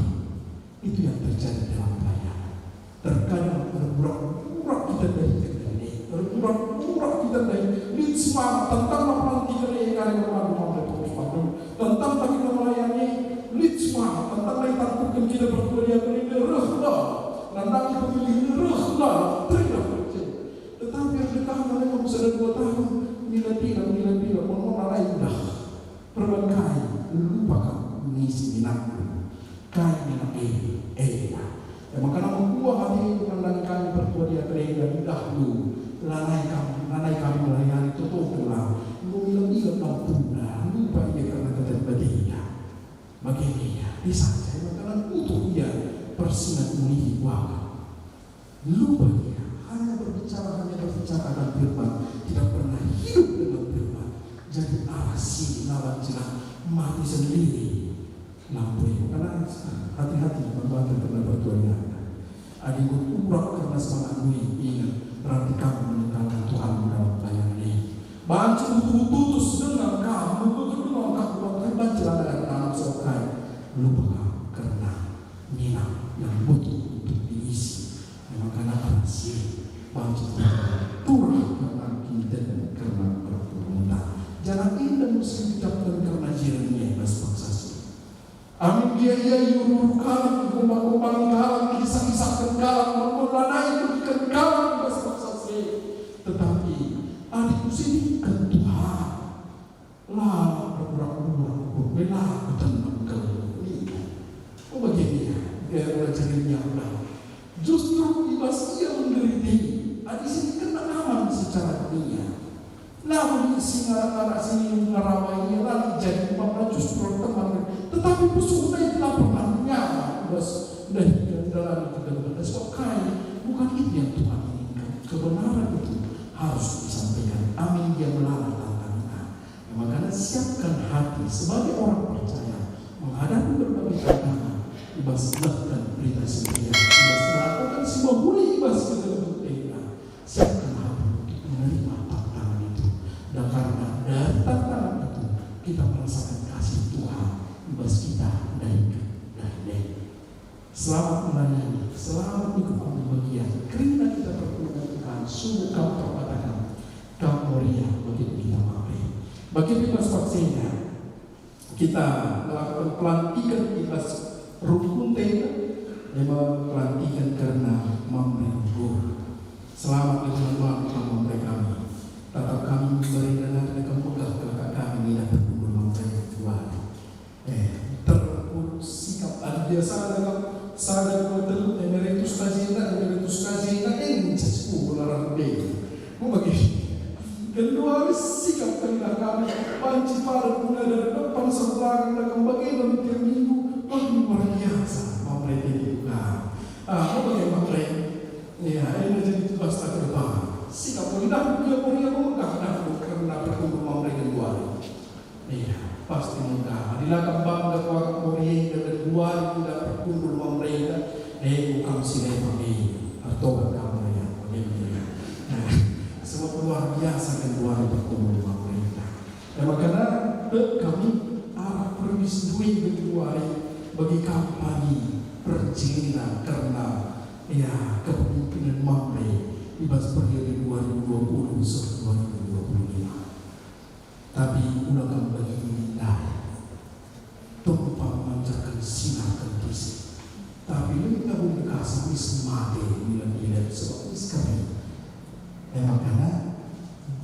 Itu yang terjadi dalam pelayanan. Terkadang erburak-burak kita ndahi kerina, erburak-burak kita ndahi, lit semangat, tentang pelantiken e kari ermandu mamre pengurus pandu, tentang kita melayani, lit semangat, tentang itangkuken kita pertua diaken e, rehlah, nandangi pemilih, rehlah, terilah. Tetapi erdekahna memang sada dua tahun, mila-mila, mila-mila, menola dah. Perban kai, lupa kam ngisi minakna. Kai minak e, enda. E maka mekuah ate nandangi kami pertua diaken enda, idah lu. Lanai kam, lanai kami melayani, toto gelah. Enggo mila-mila kam tunda, lupa ia kerna kata Dibata. Bage ia, disaja e maka utuh ia persingat mulihi kuakap. Lupa ia, hanya berbicara, hanya berbicara akan firman, tidak pernah hidup dengan firman. Jadi arah si lawan jenak mati sendiri. Lampu e, karena hati-hati membantu kerna pertua diaken. Adi enggo urak kerna semangat dui, ingat, berarti kamu meninggalkan Tuhan dalam pelayanan ini. Banci tutus-tutus denga kam, menggeger denga kam, buat kan banci lada nanam sokai. Lupa kam kerna minak yang butuh untuk diisi. Emang karena arah si banci turah kerna kiniten kerna perpulungen. Jangan indah musim ucapken kerna Jeremia bas paksa si. Amin gia ia iuru-uru kalak, igumbang-gumbangi kalak, isah-isahken kalak, mengko lanai ibegiken kalak bas paksa si. Tetapi adi kusidikken Tuhan, la erburak-burak ukurku, la kuteneng kal. Uga bage ia, ia Jeremia. Justru i bas ia menderita, adi si kena aman secara dunia. Namun si ngarak-ngarak si ngerama ia la jadi maka justru teman. Tetapi pusuhna itu la pernah nyaman i bas dahiken dalan kegeluhen. Sebab kai? Bukan itu yang Tuhan inginkan. Kebenaran itu harus disampaikan. Amin, ia melala tantangan. Makanya siapkan hati sebagai orang percaya menghadapi berbagai tantangan, i bas nehken berita si meriah, i bas ngelakoken si mehuli, i bas kegeluhen enda. Siapkan hati untuk menerima tantangan itu. Dan karena dari tantangan itu, kita merasakan kasih Tuhan i bas kita dahiken dahin e. Selamat melayani, selamat ikut ambil bagian. Kerina kita perpulungen Tuhan, sungguh kam perpataken, kam Moria, bagi kita mamre. Bagi kita paksa enda, kita melakukan pelantiken i bas rungkun tenda, memang pelantiken kerna mamre rungkun. Selamat dengan Tuhan, kam mamre kami. Tatap kami memberi dengar dan kemegah kelak kami ngidah perpulungen mamre Tuhan. Eh, terpuruk sikap. Adi biasana kap sada, dua, telu, emeritus kajina, emeritus kajina, eh, ngecas pula arah bego. Mau bagi. Genduari sikap kami, kami banci padat guna dari depan sebelah, dan kembali dalam tiap minggu. Wah, luar biasa, mamre itu. Ah, mau bagi mamre. Ya, ini jadi tugas tak ke depan. Sikap kami dah, dia mau, dia mau, dah, dah, karena perpulungen mamre genduari. Iya, pasti mudah. Adi la kam bangga kuakap Moria enda genduari ngidah perpulungen mamre enda, eh, kam si lemah e, ertobat kam, ya, ya. Nah, sebab luar biasa genduari perpulungen mamre enda. Ya, makana tek kami arah perwis dua genduari bagi kam pagi perjina kerna, ya, kepemimpinan mamre i bas periode dua ribu dua puluh sampai dua ribu dua puluh lima. Tapi ula kam Mis mate milet-milet sebab mis kering. E makana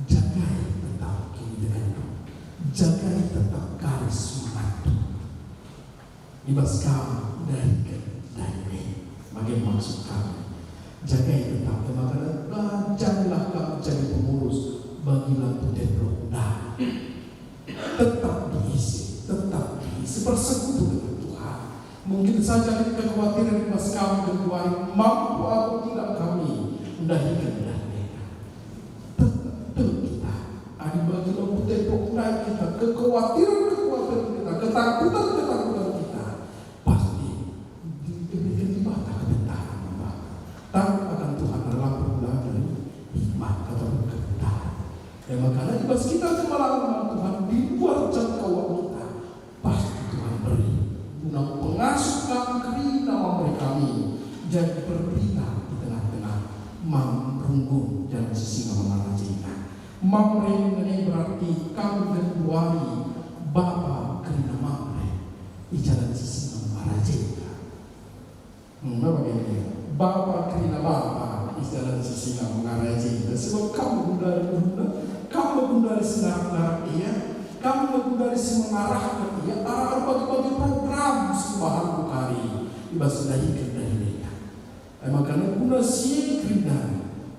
jagai tetap kiniteken, jagai tetap karis semangat. I bas kam dahiken dahi e. Bage maksud kami. Jagai tetap, e makana bajailah kam jadi pengurus bagi lampu tembok ndai. Tetap diisi, tetap diisi, bersekutu dengan Tuhan. Mungkin saja lit kekhawatiren i bas kam genduari, mampu atau tidak kami ndahiken dahi enda. Tetap kita, adi bagi lampu tembok ndai kita, kekhawatiren-kekhawatiren kita, ketakutan-ketakutan kita, pasti diberikan Dibata kebentahan. Tang akan Tuhan erlaku dari hikmat atau kebentahan. E makana i bas kita kemalangen man Tuhan di luar jangkauan kita, pasti Tuhan beri guna pengasup kami kerina mamre kami jadi berberita i tengah-tengah, man runggun jalan si singa mengarajaina. Mamre ngene berarti kam genduari bapa kerina mamre i jalan si singa mengarajaina. Hmm, bapa kerina mamre, bapa kerina bapa i jalan si singa mengarajaina. Sebab kam genduari guna, kam genduari si ngarap-ngarap ia, kam genduari si mengarahken ia, arah erbagi-bagi program si ibahanku kari i bas ndahiken dahi enda. E makana guna si e kerina,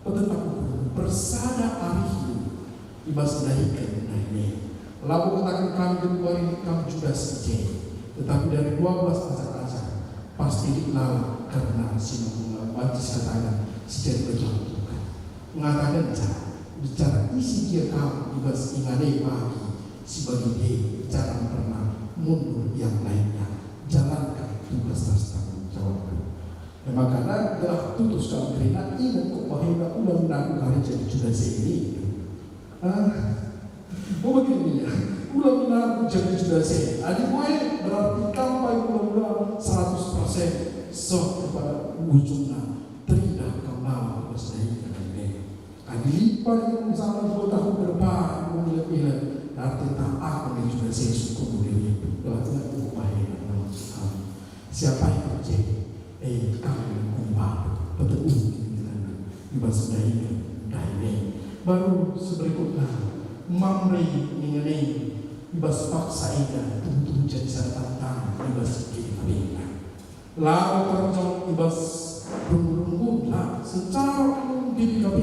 petetap ukur, persada arihndu i bas ndahiken dahi e. Labo kataken kam genduari kam Judas i je, tetapi dari dua belas ajar-ajar pasti lit lalap kerna si mehuli banci sikataken si jadi bagi Tuhan. Ngatakenca, bicara ise gia kam i bas ingan e pagi si bagi e, jangan pernah mundur yang lainnya. Jalankan tugas ras tanggung jawabndu. E makana gelah tutus kam kerina, inget kok bahena ula mina aku kari jadi Judas e. Ah, oh, begini ya, ula mina aku jadi Judas e. Adi bue berarti kam bai ula-ula seratus persen seh kepada ujungna, teridah kam lalap i bas dahi e. Adi lit pagi misalna dua tahun ke depan, milet-milet, arti tak aku nih juga saya syukur diri itu. Gelah inget kok bahena. Siapa yang terjadi? Eh, kami kumbang, peteguh kinikiran, i bas dahiken dahi e. Baru seberikutna, Mamre ngene, i bas paksa enda tuhu-tuhu jadi sada tantangan i bas kehidupen. Labo terjong i bas runggu-runggu, la, secara umum B P K B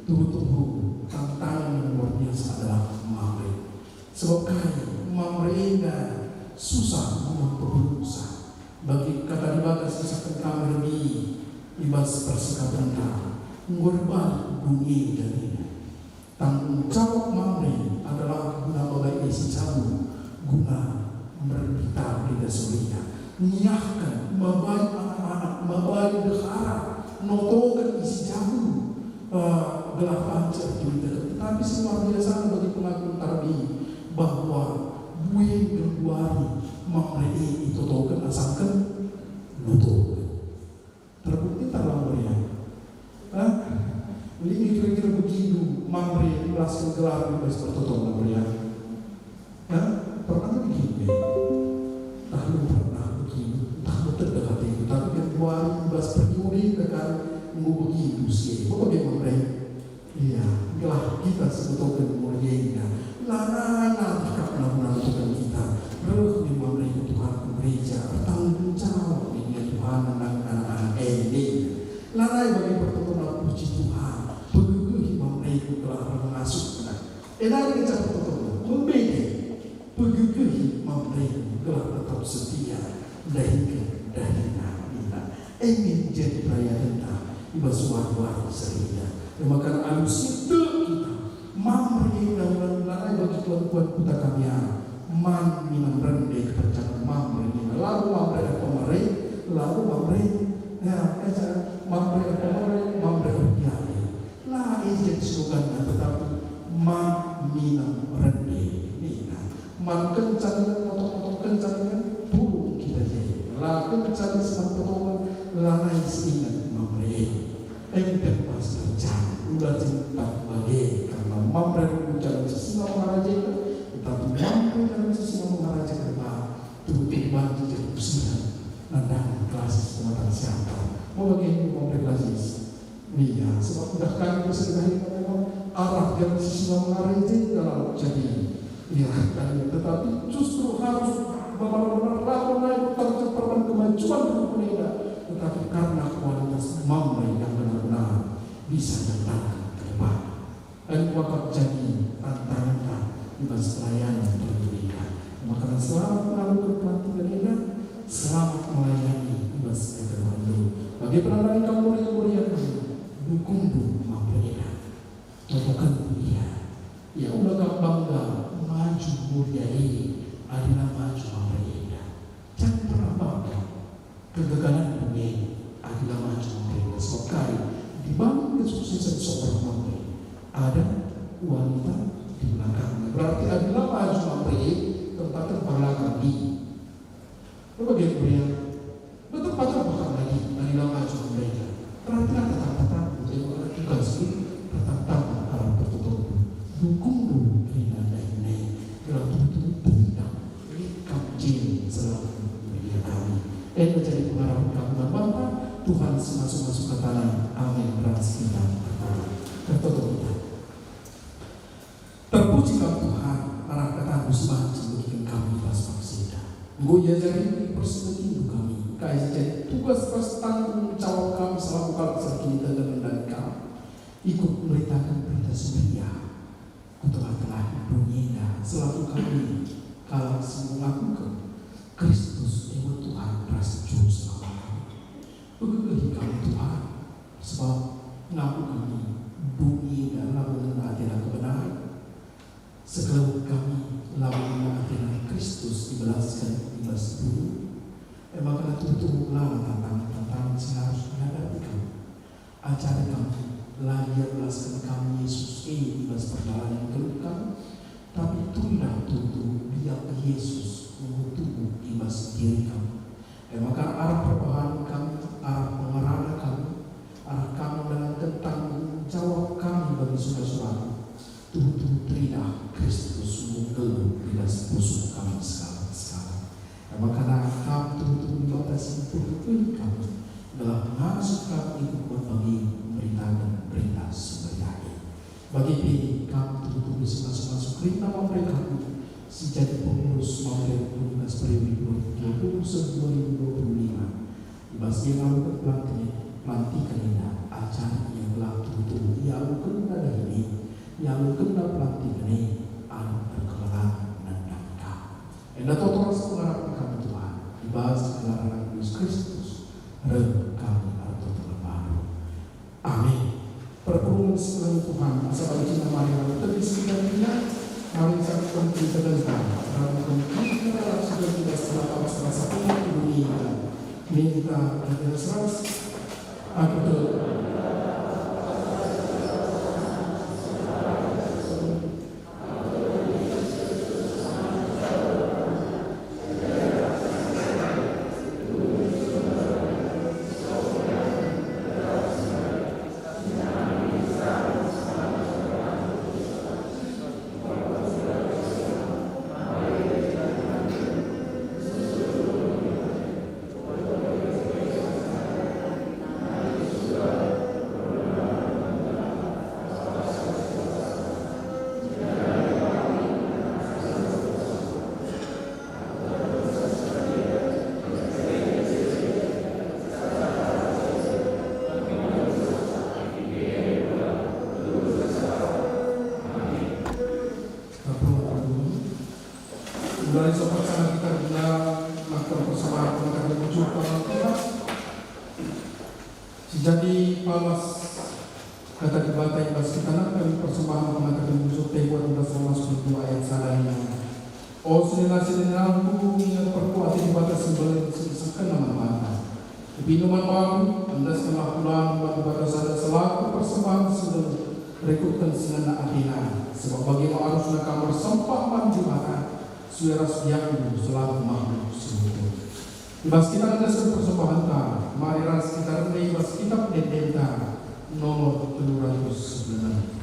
tuhu-tuhu tantangan yang luar biasa adalah Mamre. Sebab kai? Mamre enda susah guna perbelumsa. Bagi Kata Dibata sisehken kami lebe i bas persikapenta, enggo erbalik doni jadina. Tanggung jawab Mamre adalah guna mabai e si jabu, guna merbita berita si meriah, ngiahken, mabai anak-anak, mabai ndehara, notoken isi jabu, eh, gelah banci erberita. Tapi si luar biasa bagi pengakun Tarbi bahwa bue genduari Mamre e itotoken asangken notoken. Terbukti tah la meriah. Hah? Lima kira-kira begitu Mamre melasken gelar di bas pertoton la meriah. Hah? Pernah begitu? Tah lu pernah begitu. Tah betul dah kata itu. Tapi kan dua hari bas periode kan enggo begitu sih. Apa dia Mamre? Iya, gelah kita sebetoken mulia enda. Lanai latih kap nangkap-nangkapken kita. Reh memang reh Tuhan ku gereja, ertanggung jawab nia Tuhan nang anak-anak enda. Lanai bagi pertoton puji Tuhan, pegegehi Mamre gelah ermasukna. Enda ngenca pertoton, membede. Pegegehi Mamre gelah tetap setia ndahiken dahina nina. Engin jadi perayaan enda i bas wari-wari si enda. E maka alu si tek kita, Mamre enda ulang lanai bagi tuan-tuan kuta kami, man minem rende kepercayaan Mamre nina. Lalu Mamre apa mere, lalu Mamre, ya, Mamre apa mere, Mamre erdiari. La e jadi sloganna, tetapi man minem rende nina. Man kenca ningen, otok-otok kenca ningen, pulung kita jadi. La kenca ningen seman potongan, lanai seinget Mamre. Enten pas terjadi, udah jempat bage, karena Mamre bukan jalan sesina mengarajakan, tetapi Mamre jalan sesina mengarajakan. Tuhu-tuhu banci jadi usihen nandangi klasik pematang siantar. Ia, sebab idah kami persidahin memang arah yang sisi mengarai je dalam jadi. Ia, dan tetapi justru harus benar-benar labo naik terjun perban kemajuan rukun enda, tetapi karena kualitas Mamre yang benar-benar bisa bertahan ke depan. Enggo kap jadi tantangan i bas pelayanan pergulina. Maka selamat ngaloken pelantiken enda, selamat melayani i bas kegeluhenndu. Bage pe nandangi kam muria-muria kami, dukungndu Mamre enda. Tokokenndu ia. Ia ula kap bangga maju muria e, adi la maju Mamre enda. Jangan pernah bangga. Kegagalan dunia adi la maju Mamre, sebab kai? Dibangun kesuksesan seorang Mamre, ada wanita di belakangnya. Berarti adi la maju Mamre, tempat-tempat belakang di. Bagi kuria, tempat-tempat lagi, adi la maju Mamre. Berarti ada tatap-tatap, jadi ada tugas, tatap-tatap arah pertoton. Dukungndu kerina dahin nai, gelah tuhu-tuhu teridah. Kam je selaku media kami. Enda jadi pengarap kami man banta, Tuhan si masu-masu kataNa. Amin. Ras kita berdoa. Ertoto kita. Terpuji Kam Tuhan, arah kataNdu si banci megiken kami i bas bangsa enda. Enggo iajari persebetindu kami, kai si jadi tugas ras tanggung jawab kami selaku kalak sikiniteken nandani Kam, ikut meritaken Berita Si Meriah. Ku tengah-tengah doni enda selaku kami kalak si mengakuken Kristus e me Tuhan ras Juru Selamat kami. Pegegehi kami Tuhan, sebab ngaku kami doni enda labo ngena atena kebenaran. Sekelewet kami labo ngena atena Kristus ibelasken i bas doni. E maka tuhu-tuhu melala tantangan-tantangan si harus ihadapi kami. Ajari kami, la ia belasken kami Yesus e i bas perdalanen geluh kami, tapi turidah tuhu-tuhu biak Yesus enggo tubuh i bas diri kami. E maka arah perbahanen kami, arah pengerana kami, arah kami ndalanken tanggung jawab kami bagi sura-suraNdu, tuhu-tuhu teridah Kristus enggo nggeluh i bas pusuh kami sekalak-sekalak. E maka Kam tuhu-tuhu Dibata si mpegegehi kami, gelah ngasup kami ikut buat bagi meritaken Berita Si Meriah e. Bagi pe Kam tuhu-tuhu si masu-masu kerina Mamre kami, si jadi pengurus Mamre Rukun i bas periode dua ribu dua puluh satu dua ribu dua puluh lima. I bas ia ngaloken pelantiken, pelantiken enda, ajari ia gelah tuhu-tuhu ialokenna dahin e, ialokenna pelantiken e, alu erkemelang nandani Kam. Enda toto ras pengarap kami Tuhan, i bas gelar Anak Yesus Kristus, reh kami ertoto man Bandu. Amin. Perpulungen si nggeluh Tuhan, asa banci mari radu tedis kita kerina, mari saksiken kita denggan, radu kita ras kita setelah ras rasa umat dunia. Minta kita seras, aku tuh. Mulai sopat sana kita guna melakukan persembahan pengataken bujur Tuhan. Si jadi palas kata Dibata i bas kita nangkep persembahan pengataken bujur tempo enam belas Romas dua ayat sada lima. O senina-seninangku, inget perkuah ate Dibata si mbelin si isehkenNa man banta. Ibinu man bandu, endeskenlah kulandu man Dibata sada selaku persembahen si nggeluh rikutken si ngena ateNa, sebab bage me arusna kam ersempah man Dibata, sue ras biakndu selaku makhluk si rukun. I bas kita ngendesken persembahenta, mari ras kita rende i bas Kitap Ende-endenta nomor telu ratus sebelas.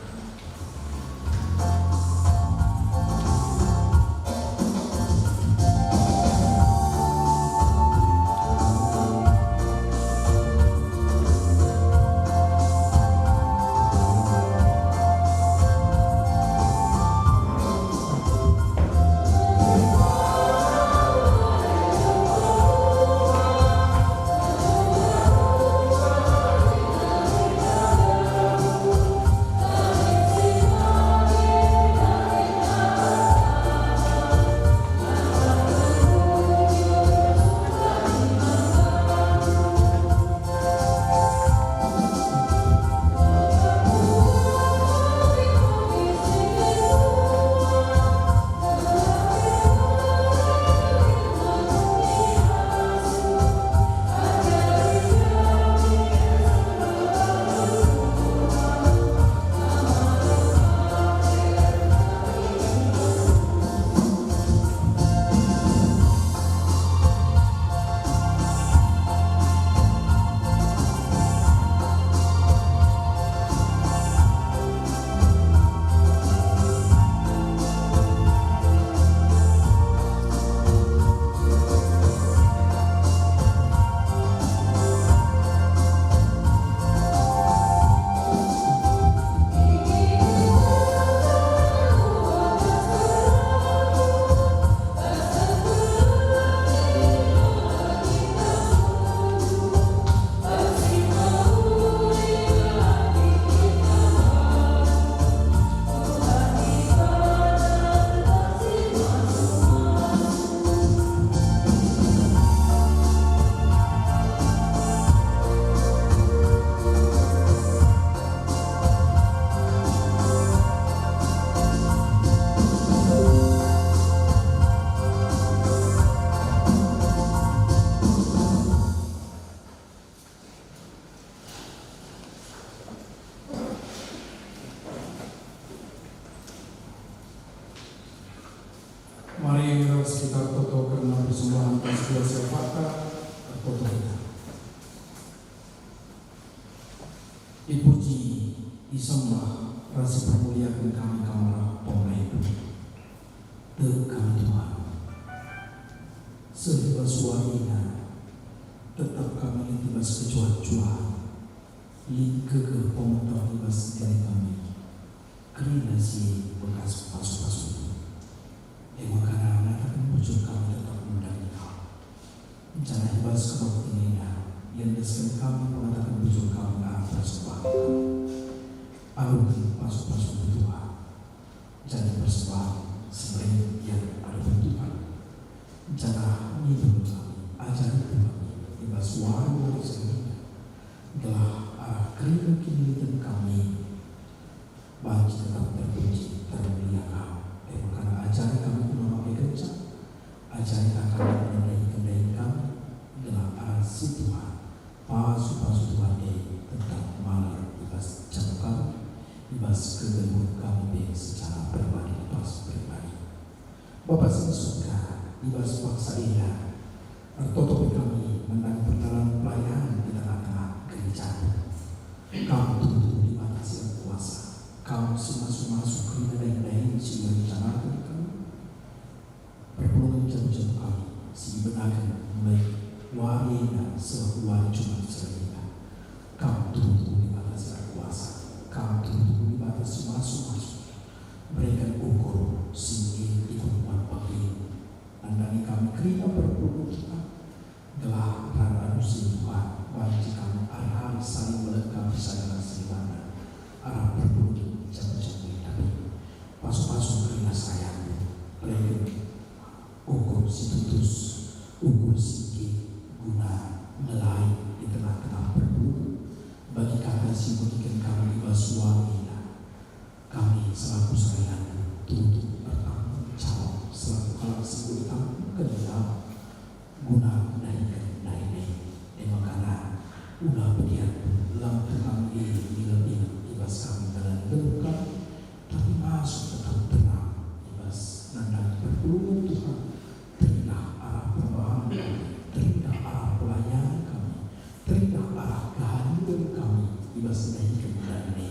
Sembahen bas dua siapatta ertoto kita. Ipuji, isembah, ras ipermuliaken kami Kam arah pemaindu. Tek kami Tuhan. Seh i bas warina, tetap kami lit i bas kejuah-juahen. Lit gegeh pemeteh i bas diri kami. Kerina si bekas pasu-pasu. E maka ngataken bujur kami tetap nandangi Kam. Janah i bas kebaktin enda, iendesken kami pengataken bujur kami arah persembahen kami. Aluken pasu-pasu Tuhan, jadi persembahen si mbelin i adopen Tuhan. Janah ngibul kami, ajari kami, i bas wari-wari si enda, gelah arah kerina kiniliten kami, banci tetap terpuji, termulia Kam. E maka ajari kami guna makekenca, ajari kami guna ndahiken dahin kami, gelah arah si Tuhan, pasu-pasu Tuhan e tetap malar i bas jabu kami, i bas kegeluhen kami pe secara pribadi pas pribadi. Bapa si i Surga, i bas paksa enda, ertoto pe kami nandangi perdalan pelayanan i tengah-tengah gereja. Kam tuhu-tuhu Dibata si erkuasa, Kam si masu-masu kerina dahin-dahin si irencanaken Kam. Perpulungen jabu-jabu kami si ibenaken mulai wari enda seh wari Jumat si enda. Kam tuhu-tuhu Dibata si erkuasa, Kam tuhu-tuhu Dibata si masu-masu. Bereken ukur si enggo ikut umat bangin. Nandangi kami kerina perpulungen kita, gelah rana alu si Tuhan, banci kami hari-hari saling melengkapi sada ras si bana arah perpulungen jabu-jabu enda. Pasu-pasu kerina sayandu, bereken ukur si tutus, ukur si enggo guna ngelai i tengah-tengah perpulungen, bagi kata si ibegiken kami i bas wari enda. Kami selaku sayandu tuhu-tuhu ertanggung jawab selaku kalak si enggo itanggung Kam guna ndahiken dahin e. E maka ula pegiat lam tukang e nilep-nilep i bas kami dalan geluh kami, tapi ngasup tetap tenang i bas nandangi perpulungen Tuhan. Teridah arah perbahan kami, teridah arah pelayanan kami, teridah arah kehadiran kami i bas ndahiken dahin e.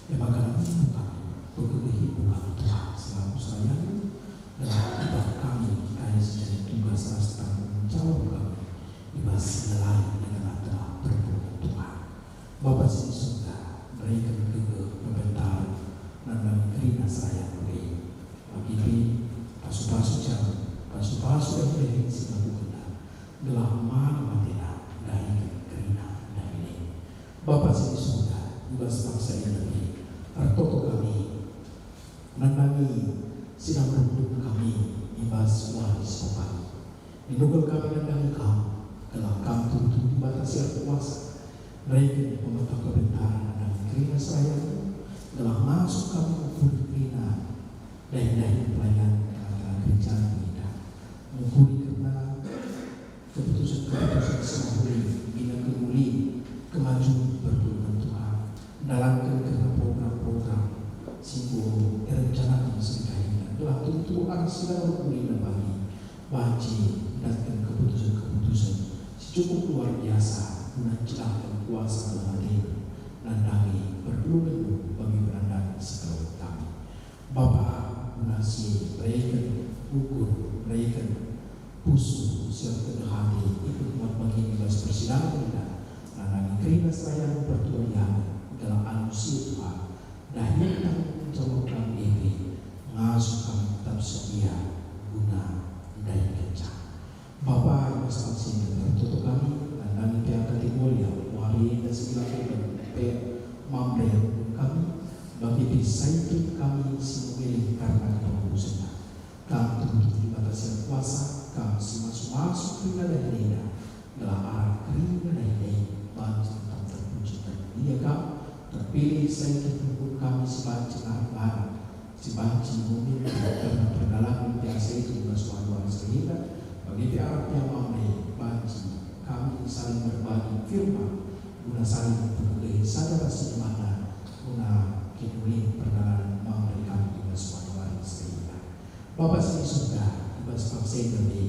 E maka nunggu kami, pegegehi kami Tuhan selaku sayandu, gelah idah kami kai si jadi tugas ras tanggung jawab kami i bas ngelai i tengah-tengah perpulungen Tuhan. Bapa si i Surga, bereken gegeh pepentaren nandangi kerina sayandu e. Bagi pe, pasu-pasu jabu, pasu-pasu dahin-dahin si ilakukenna, gelah man atena ndahiken kerina dahin e. Bapa si i Surga, i bas paksa enda pe, ertoto kami nandangi si la merunduk kami i bas wari si pepagi. Inungkul kami nandangi Kam, gelah Kam tuhu-tuhu Dibata si erkuasa. Bereken pemeteh kepentaren nandangi kerina sayandu, gelah ngasup kami mukuri kerina dahin-dahin pelayan tengah-tengah gereja enda. Mukuri kerna keputusen-keputusen si mehuli guna kemulin kemajuan perpulungen Tuhan, ndalanken kerna program-program si enggo irencanaken si enggo enda, gelah tuhu-tuhu arah si la erkuasa bagi banci ndatken keputusen-keputusen si cukup luar biasa guna ncidahken kuasa keleng ateNdu nandangi perpulungenndu bagi penandangen si kelawet kami. Bapa, guna si bereken ukur, bereken pusuh si erkendek ate ikut muat bagin i bas persidangen enda, nandangi kerina sayandu pertua Diana, gelah alu si e Tuhan, dahin tanggung jawab kami e pe, ngasup kami tetap setia guna ndahikenca. Bapa, i bas paksa enda ertoto kami, nandangi pe angka Tibolia, wari enda si ilakoken pe Mamre kami, bage pe Saitun kami si memilih kerna kepengurusenna. Kam tuhu-tuhu Dibata si erkuasa, Kam si masu-masu kerina dahin enda, gelah arah kerina dahin e banci tetap terpuji termulia Kam, terpilih Saitun nungkun kami si banci ngarap-ngarap, si banci memimpin kerna perdalanen biasa itu i bas wari-wari si enda, bage pe arah pia Mamre banci kami saling berbagi firman, guna saling mpegegehi sada ras si dua, guna kinulin perdalanen Mamre kami i bas wari-wari si enda. Bapa si i Surga, i bas paksa enda pe,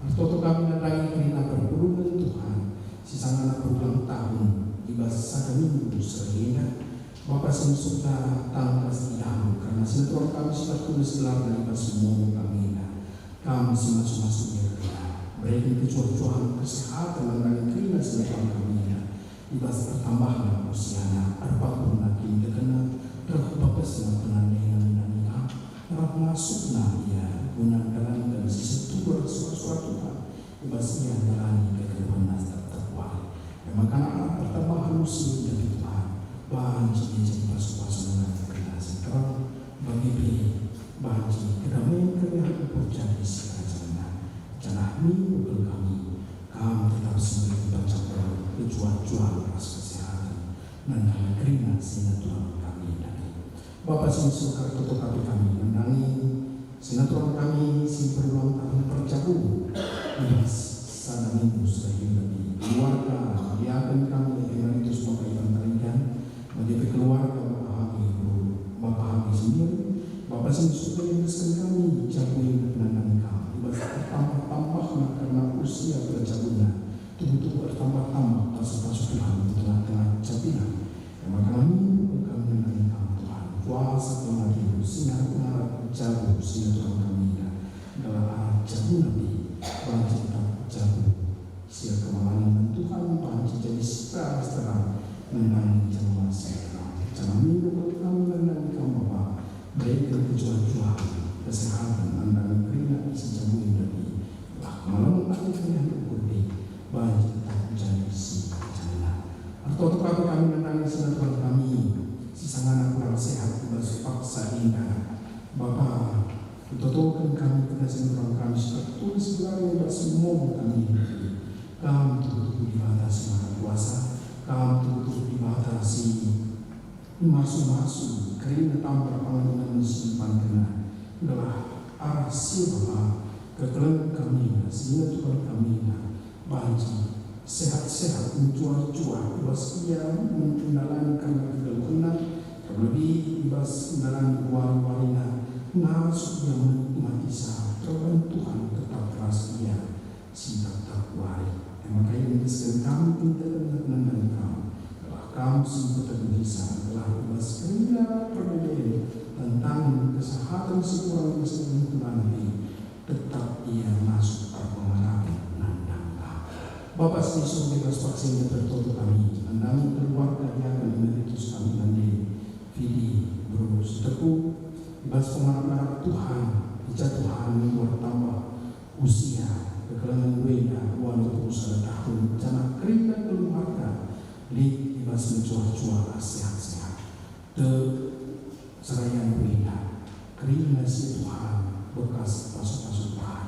Ertoto kami nandangi kerina perpulungen Tuhan, si sangana berulang tahun i bas sada minggu seh enda. Bapa si mesukta, tangkas idahndu kerna sinaturan kami si tertulis gelarna i bas momo kami enda. Kam si masu-masu ia kerina, bereken kecuah-cuahen kesehaten nandangi kerina sinaturan kami enda. I bas ertambahna usiana, erpakuna kinitekena, reh bebasna penandena nandangi Kam, reh ngasuhna ia guna ndalanken si setuju ras sura-sura Tuhan, i bas ia ndalani kegeluhenna si tep-tep wari. E maka arah pertambahen usia ndai Tuhan, banci ia jadi pasu-pasu nandangi kerina si terang, bage pe banci kedamaian keriahen ukur jadi sikerajangenna. Janah nindu kal kami, Kam tetap si mbelin banca kecuah-cuahen ras kesehaten nandangi kerina sinaturan kami ndai. Bapa si mesukta, ertoto kami nandangi sinaturan kami si berulang tahun perjabu. I bas sada minggu seh enda, keluarga diaken kami Emeritus Bapa Ivan Tarigan, bage pe keluarga Bapa Hage, Bapa Hage sendiri, Bapa si mesukta, iendesken kami jabu enda nandangi Kam, i bas ertambah-tambahna kerna usia perjabuna, tubuh-tubuh ertambah-tambah pasu-pasu Tuhan i tengah-tengah jabuna. E maka nindu kal kami nandangi Kam, Tuhan, kuasa kematiNdu si ngarap-ngarap jabu sinaturan kami enda, gelah arah jabuna pe banci tetap jabu si erkemalangen man Tuhan, banci jadi sitara-sitara nandangi jelma si terang. Janah nindu kal kami nandangi Kam, Bapa, bereken kecuah-cuahen kesehaten nandangi kerina si jabu enda pe, gelah kemalemen ate keriahen ukur pe banci tetap jadi sikerajangenna. Ertoto kami nandangi sinaturan kami si sangana kurang sehat i bas paksa enda. Bapa, kutotoken kami kerna sinaturan kami si tertulis gelarna i bas momo kami enda. Kam tubuh-tubuh Dibata si Maha Kuasa, Kam tubuh-tubuh Dibata si masu-masu kerina tambar pangan si ipankenNa, gelah arah si e Bapa, kekelengen kami enda, sinaturan kami enda, banci sehat-sehat, mecuah-cuah i bas ia mendalani kerna kegeluhenna, terlebih i bas ndalani wari-warina, ngasup ia menikmati seh perban Tuhan tetap ras ia si tetap wari. E maka iendesken kami kiniteken nandangi Kam, gelah Kam si mpetedihisa, gelah i bas kerina perbeben, tantangen, kesehaten si kurang i bas kegeluhen pe, tetap ia ngasup erpengarapen nandang Kam. Bapa si i Surga, i bas paksa enda ertoto kami nandangi keluarga diaken Emeritus kami bande, Fidi, Bro Sitepu, i bas pengarap-arap Tuhan, i ja Tuhan enggo ertambah usia, kekelengen enda waluh puluh sada tahun, janah kerina keluarga lit i bas mecuah-cuah ras sehat-sehat. Tek serayandu enda, kerina si Tuhan bekas pasu-pasu Tuhan.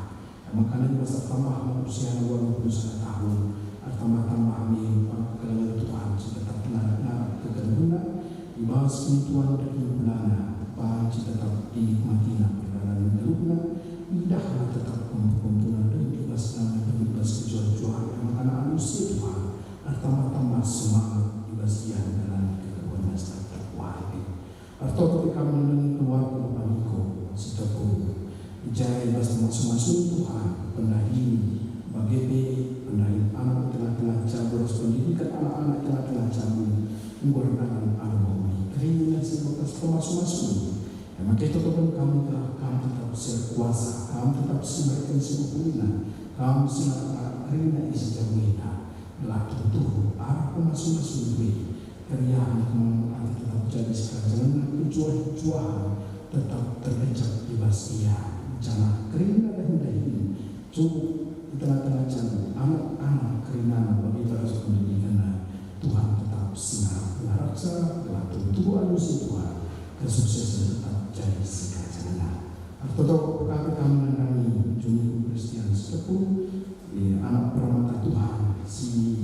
E maka i bas ertambahna usiana waluh puluh sada tahun, ertambah-tambah me kekelengen Tuhan si tetap ngarap-ngarap kegeluhenna, i bas keninduan daging gulana, banci tetap inikmatina perdalan geluhna, idahna tetap kempu-kempuna dem i bas damai dem i bas kecuah-cuahen, e maka alu si Tuhan, ertambah-tambah semangat i bas ia ndalani kegeluhenna si tetap wari pe. Ertoto pe kami nandangi keluarga Bapa Niko Sitepu. I ja i bas pemasu-masun Tuhan, pendahin, bage pe pendahin anak i tengah-tengah jabu ras pendidiken anak-anak i tengah-tengah jabu, enggo erdalan alu mehuli. Kerina si bekas pemasu-masun. E maka itotoken kami gelah Kam tetap si erkuasa, Kam tetap si mereken si mehulina, Kam si ngarap-ngarap kerina isi jabu enda, gelah tuhu-tuhu arah pemasu-masun e, keriahen kemalemen ate tetap jadi sikerajangenna, kecuah-cuahen tetap tergejap i bas ia, janah kerina dahin-dahin cukup i tengah-tengah jabu, anak-anak kerinana bage ras pendidikenna. Tuhan tetap si ngarap-ngarapsa, gelah tuhu-tuhu alu si Tuhan, kesuksesen tetap jadi sikerajangenna. Ertoto pe kami nandangi Juniku Kristian Sitepu, eh, anak permata Tuhan si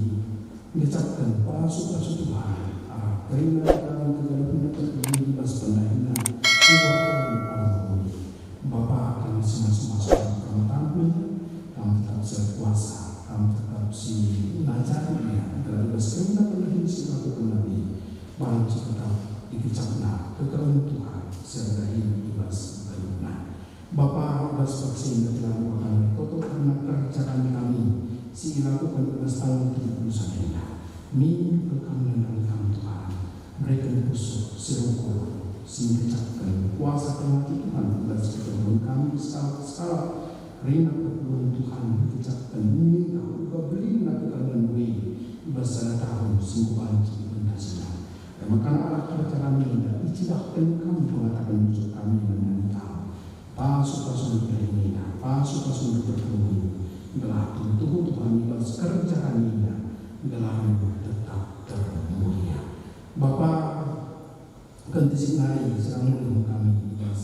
ngecapken pasu-pasu Tuhan, arah kerina dalan kegeluhenna terjadi i bas pendahinna, enggo erdalan alu mehuli. Bapa, kami si masu-masu permatanNdu, Kam tetap si erkuasa, Kam tetap si ngajari ia, gelah i bas kerina pendahin si ilakokenna e, banci tetap ikecapna kekelengen Tuhan si erdahin i bas geluhna. Bapa, Saksi enda telah dua kali toto kerna kerja kami si ilakuken i bas tanggal tujuh puluh sada enda. Minggu kal kami nandalken Kam, Tuhan. Bereken pusuh si rukul, si ngecapken kuasa keleng ate Tuhan i bas kegeluhen kami sekalak-sekalak. Kerina perpulungen Tuhan ngecapken, nina uga belina kegeluhen e i bas sada tahun si enggo banci ipentasiken. E maka arah kerja kami enda icidahken kami pengataken ujur kami nandalken Kam. Pasu-pasundu kerina, pasu-pasundu perpulungen, gelah tuhu-tuhu Tuhan i bas kerja kami enda, gelarNdu tetap termulia. Bapa, kentisik nari sedang mulih kami i bas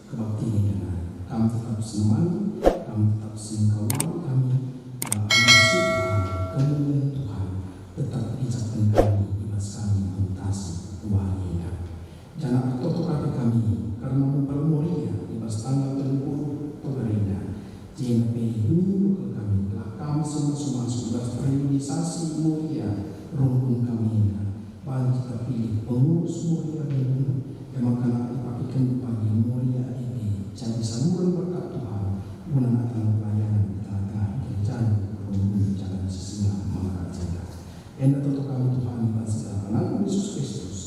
kebaktin enda nari. Kam tetap si nemani, Kam tetap si ngkawali kami, gelah ngasup Tuhan, kemulian Tuhan tetap icapken kami i bas kami mentasi wari enda. Janah ertoto ka pe kami kerna mempel Moria i bas tanggal telu puluh Oktober enda. Jenda pe minggu kal kami, gelah Kam si masu-masu i bas periodisasi Moria rungkun kami enda. Banci terpilih pengurus Moria rungkun, e maka ipakeken pagi Moria e pe jadi saluren berkat Tuhan guna natang pelayanan i tengah-tengah gerejaNdu rungkun jalan si singa maka jenda. Enda toto kami Tuhan, i bas gelar AnakNdu Yesus Kristus,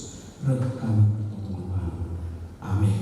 reh kami ertoto man baNdu. Amin.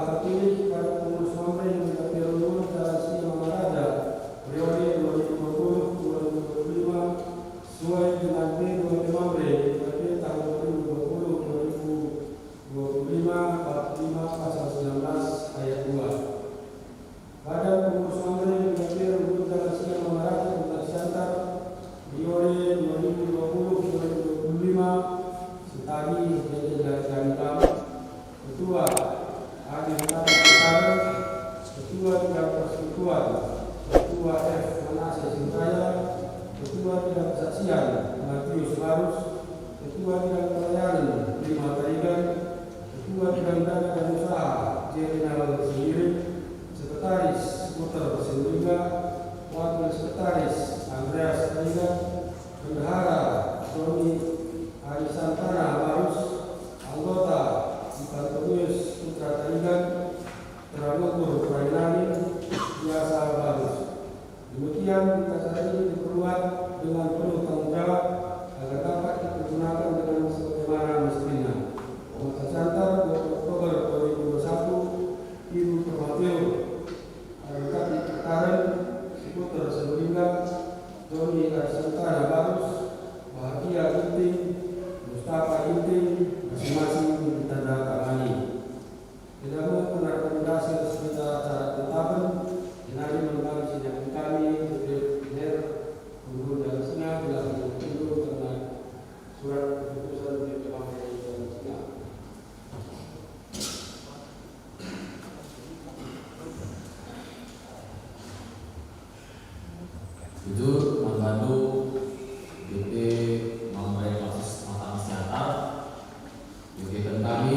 Terpilih pada pengurus Mamre GBKP Rumbun Jalan Singamangaraja periode dua ribu dua puluh dua ribu dua puluh lima sesuai dengan P dua P Mamre GBKP tahun dua ribu dua puluh dua ribu dua puluh lima bab lima pasal sembilan belas ayat dua. Badan Pengurus Mamre GBKP Rumbun Jalan Singamangaraja Kota Siantar periode dua ribu dua puluh dua ribu dua puluh lima sentadi jadi dari kami. Ketua, Adi Mutati Kutare, Ketua Bidang Persekutuan, Ketua F Manase Siburaya, Ketua Bidang Kesaksian, Matius Barus, Ketua Bidang Pelayanan, Rima Tarigan, Ketua Bidang Dana dan Usaha, Jerinal Sendiri, Sekretaris, Skuter Sinulinga, Wakil Sekretaris, Andreas Tarigan, Bendahara, Joni Arisantana Barus, Anggota, Antonius Putra Tarigan, Terang Ukur Prainani, biasa Barus. Demikian, acara ini diperbuat dengan penuh tanggung jawab agar dapat dipergunakan dengan sebagaimana mestinya. Pemerintah Siantar, dua puluh Oktober dua ribu dua puluh satu, Ibu Permatur, Adi Mutati Kutare, Skuter Sinulinga, Joni Arisantana Barus, Bahagia Ginting, Mustafa Ginting, masing-masing ditandatangani. Tidak mungkin rekomendasi resmi acara penetapan, jenari mengenai sidang kami, Dewan Rumbun Jalan Singa, jelas menunggu karena surat keputusan P P P Mamre Jalan Singa. Jujur, menggandu B P Mamre Kapsis Mataram Siantar, B P kami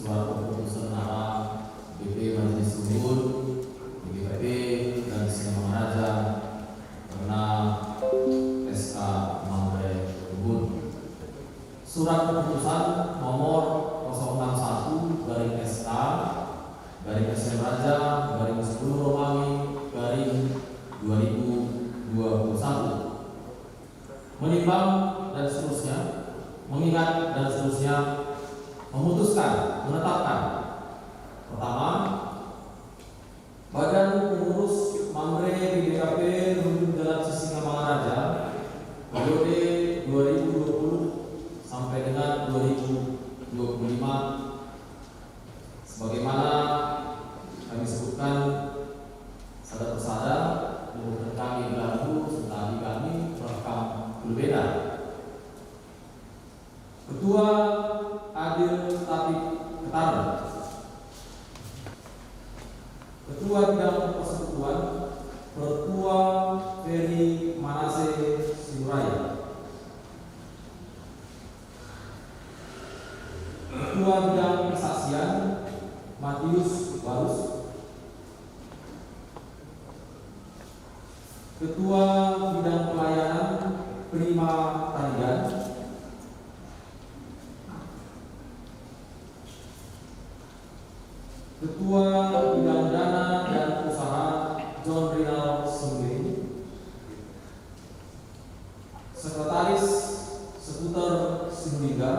surat keputusan arah B P Majelis Rumbun, B P K P, dan Singamangaraja, karena S K Mamre Rumbun. Surat keputusan nomor kosong enam satu garing S K garing S M Raja garing sepuluh Romawi garing dua ribu dua puluh satu. Menimbang dan seterusnya, mengingat dan seterusnya, memutuskan, menetapkan. Pertama, Badan Pengurus Mamre G B K P Rumbun Jalan Singamangaraja periode dua ribu dua puluh sampai dengan dua ribu dua puluh lima, sebagaimana kami sebutkan sada persada, luhurken kami gelarku, sentadi kami rekam berbeda. Ketua Adil Tapik Ketaren. Ketua Bidang Persekutuan, Pertua Ferry Manase Sinurai. Ketua Bidang Kesaksian, Matius Barus. Ketua Bidang Pelayanan, Prima Tarigan. Ketua Bidang Dana dan Usaha, John Rinal Sembeni. Sekretaris, Sekuter Sinulinga.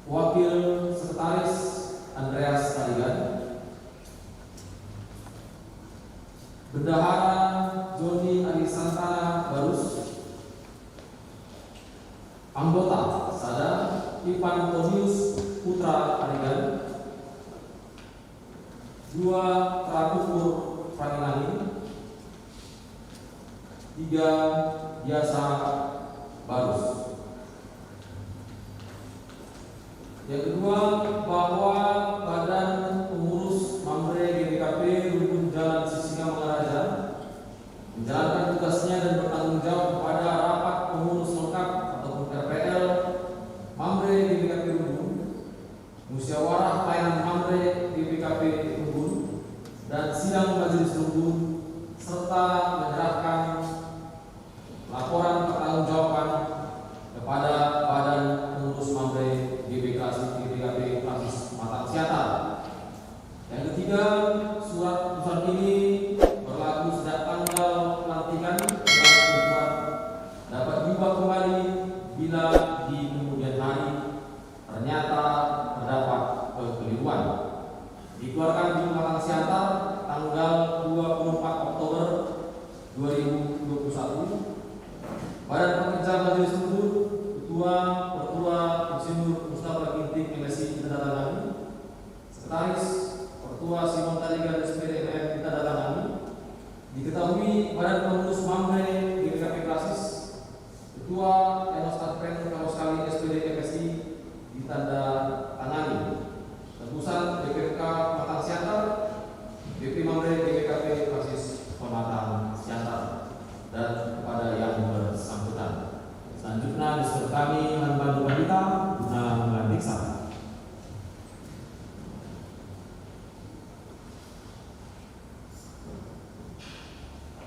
Wakil Sekretaris, Andreas Tarigan. Bendahara, Joni Arisantana Barus. Anggota, sada, Ipantonius Putra Tarigan. Dua, Terang Ukur Praninani. Tiga, biasa Barus. Yang kedua, bahwa Badan Pengurus Mamre G B K P Rumbun Jalan Singamangaraja menjalankan tugasnya dan bertanggung jawab kepada rapat pengurus lengkap ataupun R P L Mamre G B K P Rumbun, musyawarah pelayanan Mamre G B K P Rumbun, dan sidang majelis rumbun, serta menyerahkan laporan pertanggungjawaban kepada Badan Pengurus Mamre G B K P, G B K P Kapsis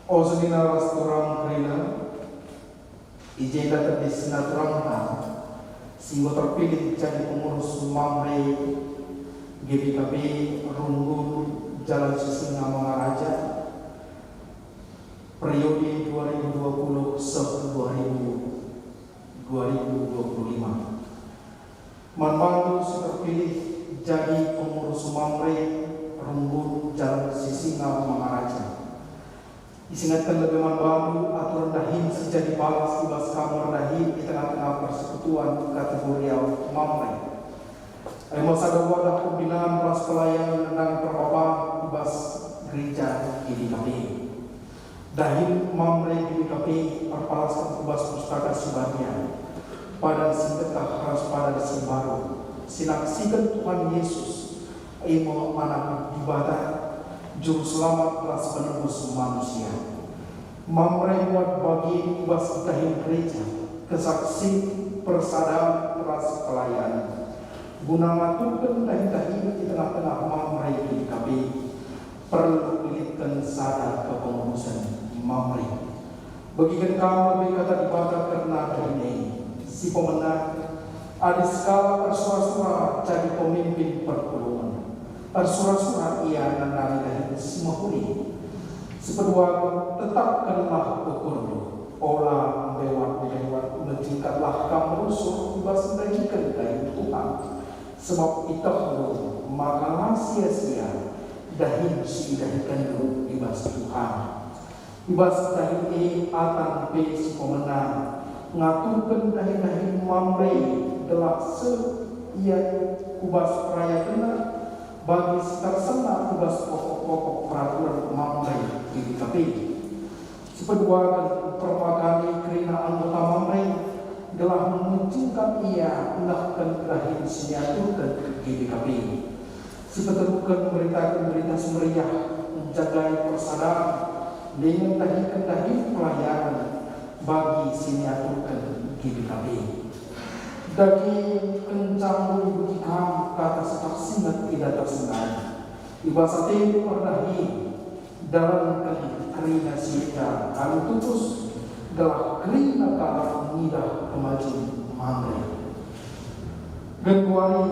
O senina ras turang kerina, i jenda tedisna turangta si enggo terpilih jadi pengurus Mamre G B K P Runggul Jalan Sisinga Mangaraja, periode dua ribu dua puluh seh dua ribu, dua ribu dua puluh lima. Man bandu si terpilih jadi pengurus Mamre Runggul Jalan Sisinga Mangaraja. Isingetken lebe man bandu aturen dahin si jadi balas i bas kam merdahi i tengah-tengah persekutuan kategorial Mamre. E me sada wadah pembinaan ras pelayanan nandangi perbaban i bas gereja G B K P. Dahin Mamre G B K P erpalasken ku bas Pustaka Si Badia, padan si ndekah ras padan si mbaru, si naksiken Tuhan Yesus, e me Anak Dibata, Juru Selamat ras Penebus manusia. Mamre muat bagin i bas dahin gereja, kesaksian, persadan ras pelayanan, guna ngaturken dahin-dahin i tengah-tengah Mamre G B K P. Perlu ilitken sada kepengurusen Mamre. Begiken kam lebe Kata Dibata kerna dahin e, si pemena, adi sekalak ersura-sura jadi pemimpin perpulungen, ersura-sura ia nandangi dahin si mehuli. Si peduaken, tetapkenlah ukurndu, ola mbewat-mbewat, mejingkatlah kam rusur i bas ndahiken dahin Tuhan, sabap ietehndu maka la sia-sia dahin si idahikenndu i bas Tuhan. I bas dahin e atan pe si pemena ngaturken dahin-dahin Mamre gelah seh ia ku bas perayakenna bagi si tersena ku bas pokok-pokok peraturen Mamre G B K P. Si peduaken, permakani kerina anggota Mamre gelah mejingkat ia nehken dahin si niaturken G B K P. Si peteluken, meritaken Berita Si Meriah, njagai persadan, dingen ndahiken dahin pelayanen bagi si niaturken G B K P. Dage kenca enggo ibegi kam kata si tersinget i datas ndai, i bas atendu merdahi, dalanken kerina si enda alu tutus, gelah kerina kalak ngidah kemajun Mamre. Genduari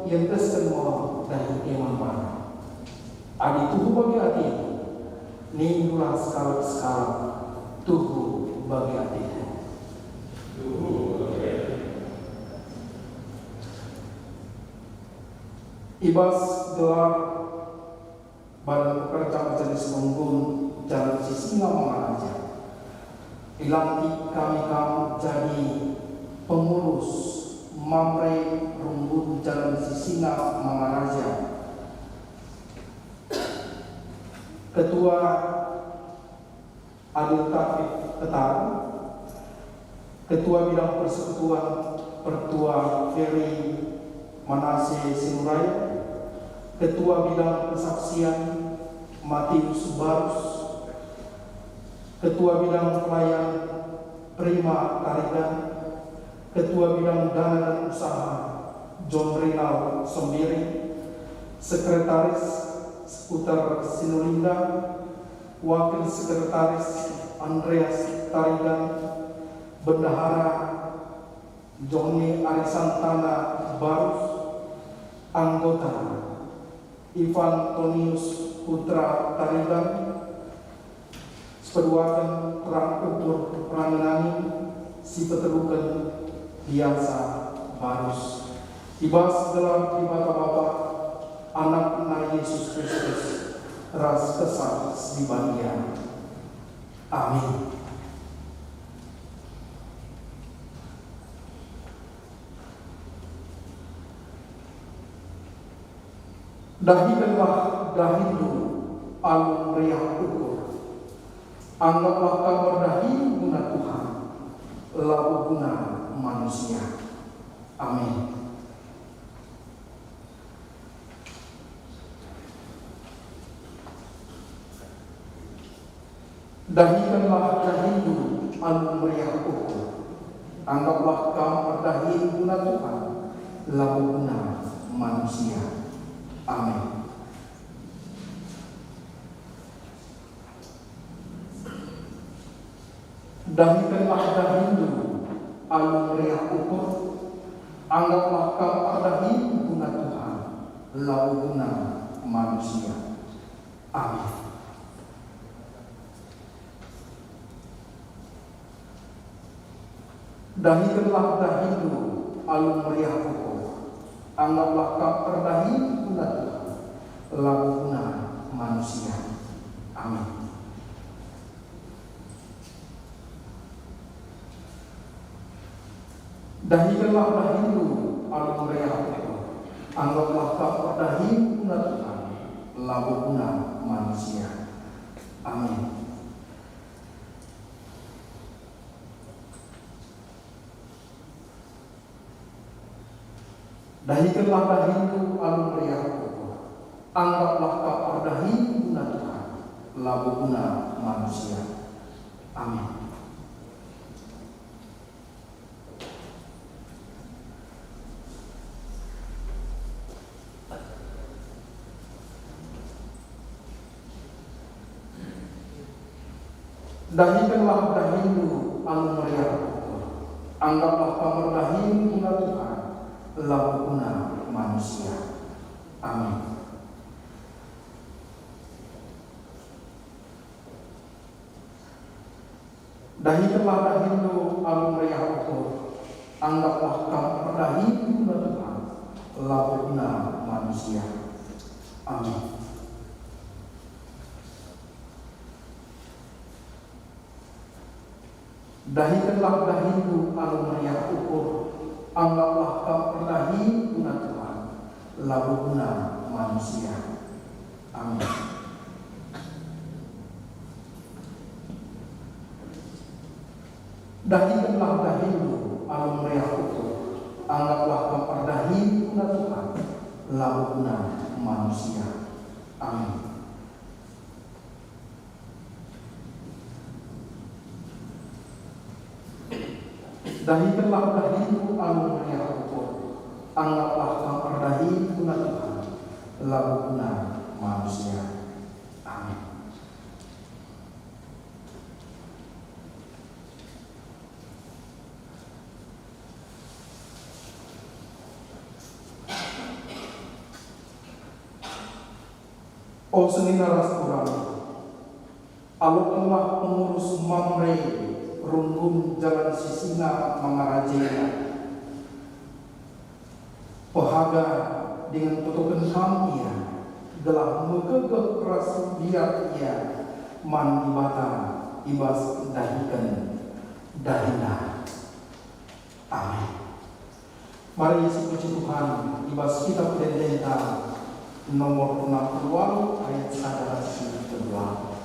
iendesken me dahin e man bana. Adi tuhu bage atendu, nindulah sekalak-sekalak tuhu bage atendu. I bas gelar Badan Pekerja Majelis Runggul Jalan Sisinga Mangaraja, ilantik kami kam jadi pengurus Mamre Runggul Jalan Sisinga Mangaraja. Ketua Adil Taufik Ketar, Ketua Bidang Persekutuan, Pertua Ferry Manase Sinurai, Ketua Bidang Kesaksian, Matius Barus, Ketua Bidang Pelayan, Prima Tarigan, Ketua Bidang Dana dan Usaha, John Rinal Sombiri, Sekretaris, Skuter Sinulinga, Wakil Sekretaris, Andreas Tarigan, Bendahara, Joni Arisantana Barus, anggota, Ivan Tonius Putra Tarigan, si peduaken Terang Ukur Perangin-angin, si peteluken Biasa Barus. I bas gelar Dibata Bapa, Anakna Yesus Kristus, ras Kesah Si Badia. Amin. Dahikenlah dahinndu alu meriah ukur. Anggaplah kam erdahin guna Tuhan, labo guna manusia. Amin. Dahikenlah dahinndu alu meriah ukur. Anggaplah kam erdahin guna Tuhan, labo guna manusia. Amin. Dahikenlah dahindu alu meriah ukur, anggaplah kam erdahin guna Tuhan, labo guna manusia. Amin. Dahikenlah dahindu alu meriah ukur, anggaplah kam erdahin guna Tuhan, labo guna manusia. Amin. Dahikenlah dahindu alu meriah ukur, anggaplah kam erdahin guna Tuhan, labo guna manusia. Amin. Dahikenlah dahindu alu meriah ukur, anggaplah kam erdahin guna Tuhan, labo guna manusia. Amin. Dahikenlah dahindu alu meriah ukur, anggaplah kam erdahin guna Tuhan, labo guna manusia. Amin. Dahikenlah dahindu alu meriah ukur, anggaplah kam erdahin guna Tuhan, labo guna manusia. Amin. Dahikenlah dahindu alu meriah ukur, anggaplah kam erdahin guna Tuhan, labo guna manusia. Amin. Dahikenlah dahindu alu meriah ukur, anggaplah kam erdahin guna Tuhan, labo guna manusia. Amin. Dahikenlah dahindu alu meriah ukur, anggaplah kam erdahin guna Tuhan, labo guna manusia. Amin. O senina ras turang, alokenlah pengurus Mamre runggun jalan si singa mangarajena. Pehaga dingen petoken kam ia, gelah mekegeh ras mbiar ia man Dibata i bas ndahiken dahinna. Amin. Mari sipuji Tuhan i bas Kitab Ende-Endenta nomor enam puluh waluh ayat sada ras si kedua.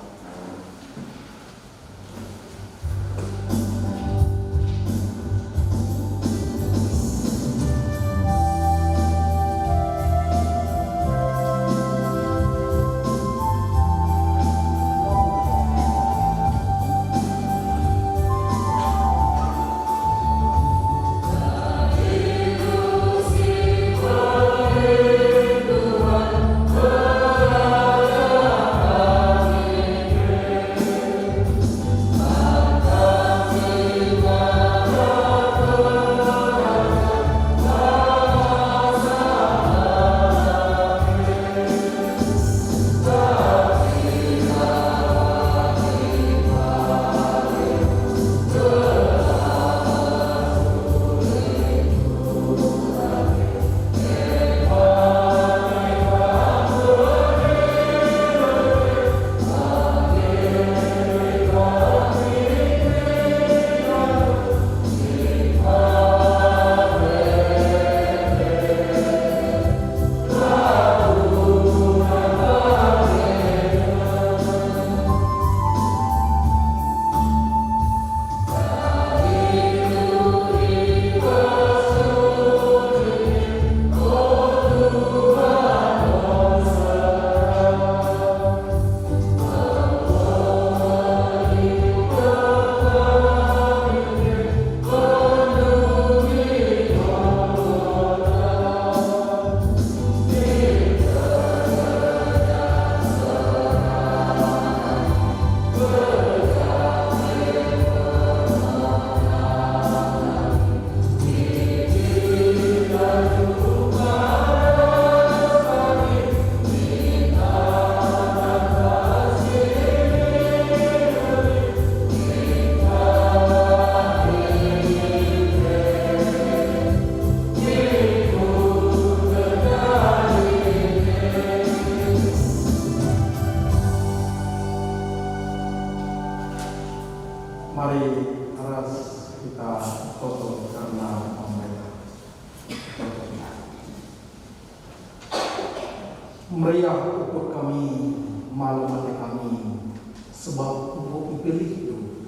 Meriah ukur kami, malem ate kami, sebab enggo ipilihndu.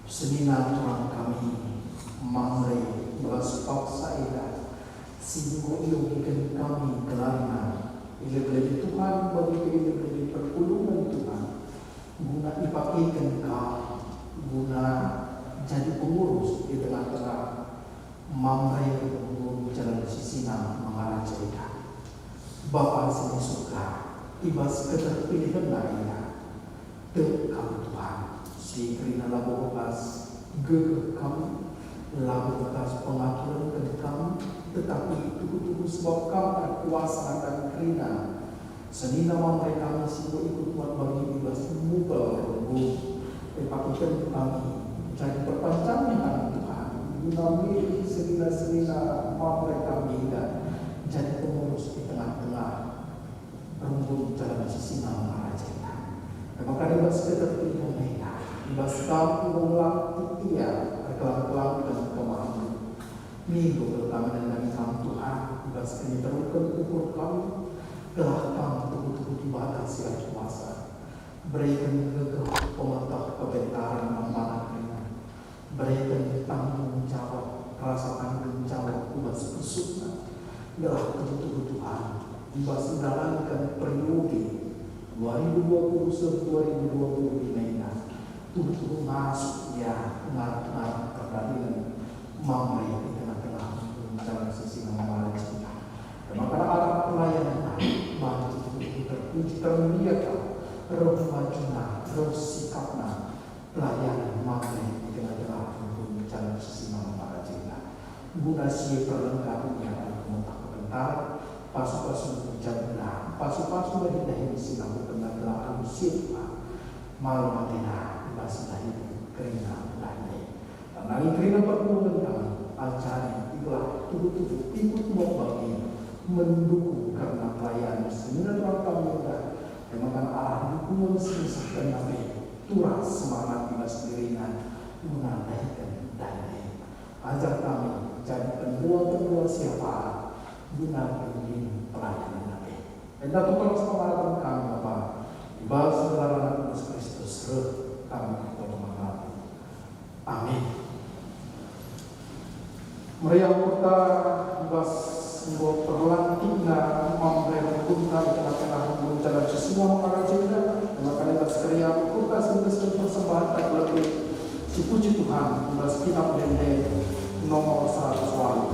Senina turang kami, Mamre i bas paksa enda, si enggo iogiken kami gelarna, ilebe-lebe Tuhan, bagi pe ilebe-lebe perpulungen Tuhan, guna ipakeken kami, guna jadi pengurus i tengah-tengah Mamre Runggun Jalan Sisina Mangaraja enda. Bapa si i Surga, i bas keterpilihenna enda, tek Kam Tuhan, si kerina labo bebas gegeh kami, labo bebas pengaturenken kami, tetapi tuhu-tuhu sebab Kam erkuasa nandangi kerina. Senina Mamre kami si enggo ikut muat bagi i bas mugal runggun, ipakeken kami jadi perpanjangen tangan Tuhan, guna milih senina-senina Mamre kami enda jadi pengurus i tengah-tengah runggun Jalan Sisina Mangaraja enda. E maka i bas keterpilihen enda, i bas Kam enggo ngelantik ia erkelang-kelangken kemahenNdu. Nindu kal kami nandangi Kam, Tuhan, i bas kiniteruken ukur kami, gelah Kam tuhu-tuhu Dibata si erkuasa. Bereken gegeh, pemeteh, kebentaren man bana kerina. Bereken tanggung jawab, rasa tanggung jawab ku bas pusuhna. Gelah tuhu-tuhu, Tuhan, i bas ndalanken periode dua ribu dua puluh seh dua ribu dua puluh lima enda, tuhu-tuhu ngasup ia ngarap-ngarap perdalanen Mamre i tengah-tengah runggun Jalan Sisina Mangaraja enda. E maka arah pelayanen banci tuhu-tuhu terpuji, termuliaken reh majuna, reh sikapna pelayanen Mamre i tengah-tengah runggun Jalan Sisina Mangaraja enda. Guna si perlengkapi ia alu pemeteh, kebentaren, pasu-pasu jabuna, pasu-pasu dahin-dahin si lakukenna gelah alu si malem atena i bas dahin kerina dahin. Nandangi kerina perpulungen kami, ajari gelah tuhu-tuhu ikut muat bagi mendukung kerna pelayanan senina turang kami enda, e maka arah dukungen si ngesehkenna pe turah semangat i bas dirina guna ndahiken dahin e. Ajar kami jadi pendua-pendua si erpahat guna ngilingi pelayanan e. Enda tukar pengarapen kami, Bapa, i bas gelar Anakmu Jesus Kristus reh kami ertoto man bandu. Amin. Meriah ukurta i bas enggo perlantikna Mamre runggunta i tengah-tengah runggun Jalan Sisina Mangaraja enda, e maka i bas keriahen ukurta si ngetehken persembahen tak lebih si puji Tuhan i bas kitab ende-ende nomor seratus walu.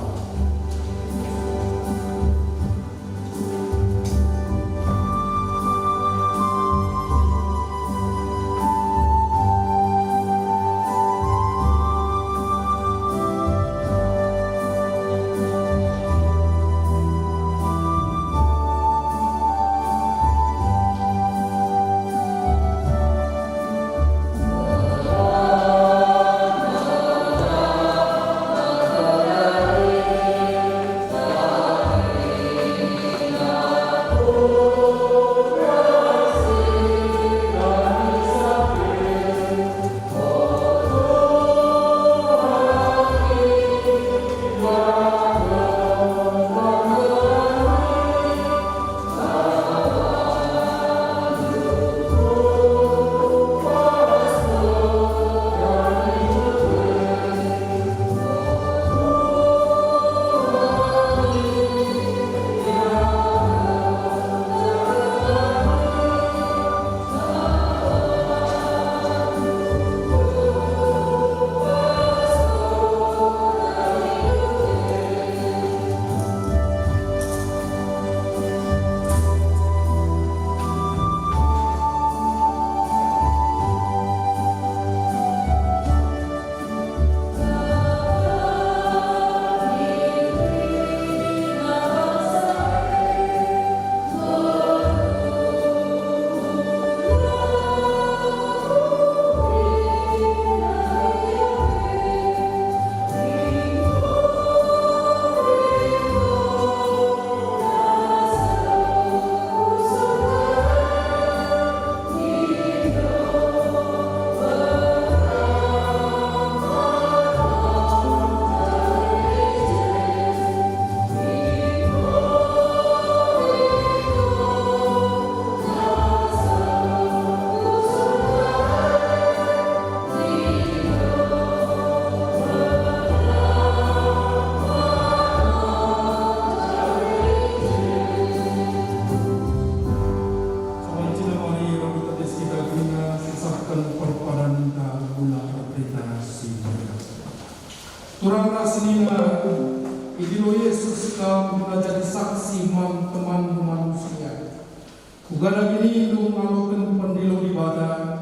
Uga dage nindu ngaloken pendilo Dibata.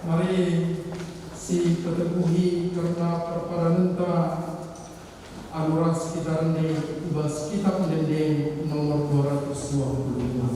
Mari sipeteguhi kerna perpadanenta alu ras kita rende i bas Kitab Ende-enden nomor dua ratus dua puluh lima.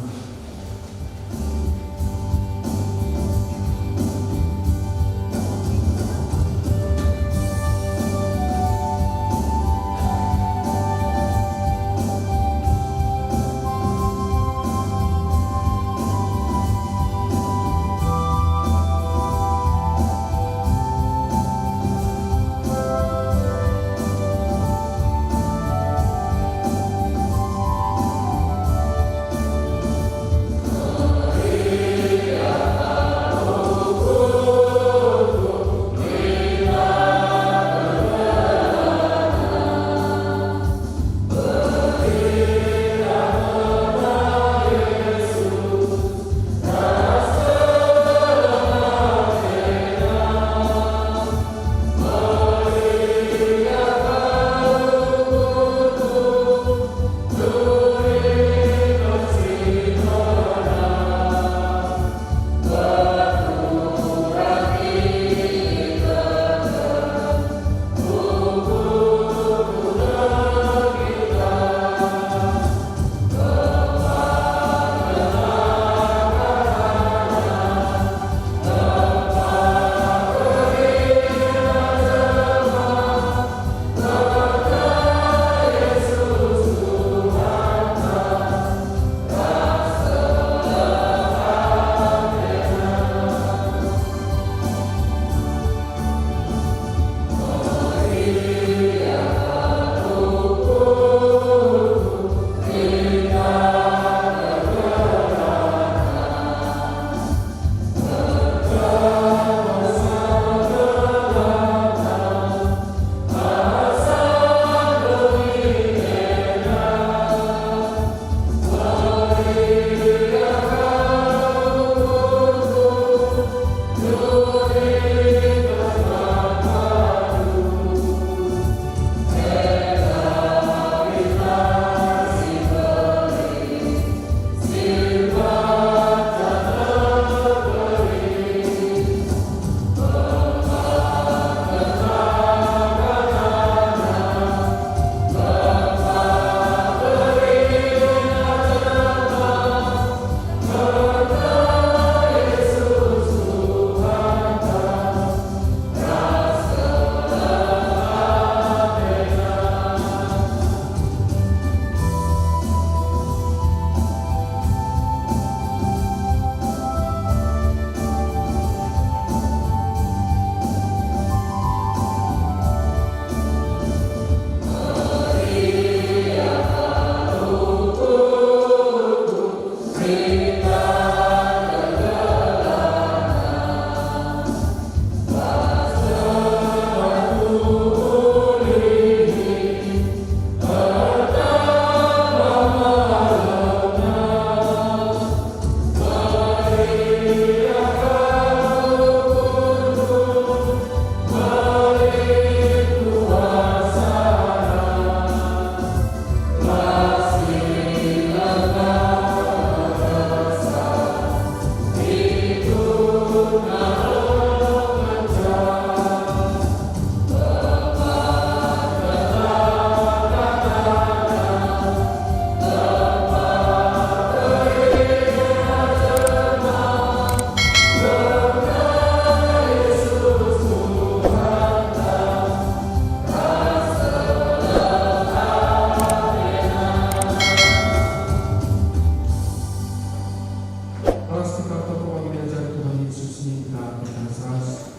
Ras kita ertoto bagi diajari Tuhan Yesus ninta ras.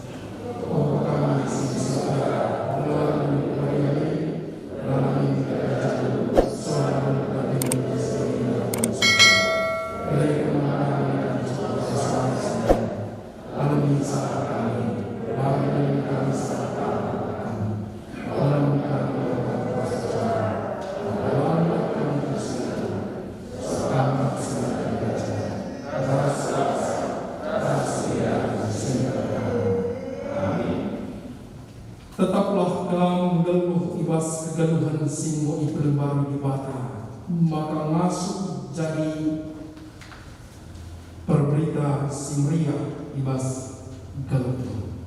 O Bapa kami si di surga, gelarmu muliaken, gelarmu muliaken, soalmu kami. Berikan kami kami alu salah kami, bagi kami salah kami. Ola kami, ola kami, ola kami, ola kami, ola kami, ola kami, Kegeluhen si enggo ipelembar Dibata maka ngasup jadi perberita si meriah i bas galuhndu.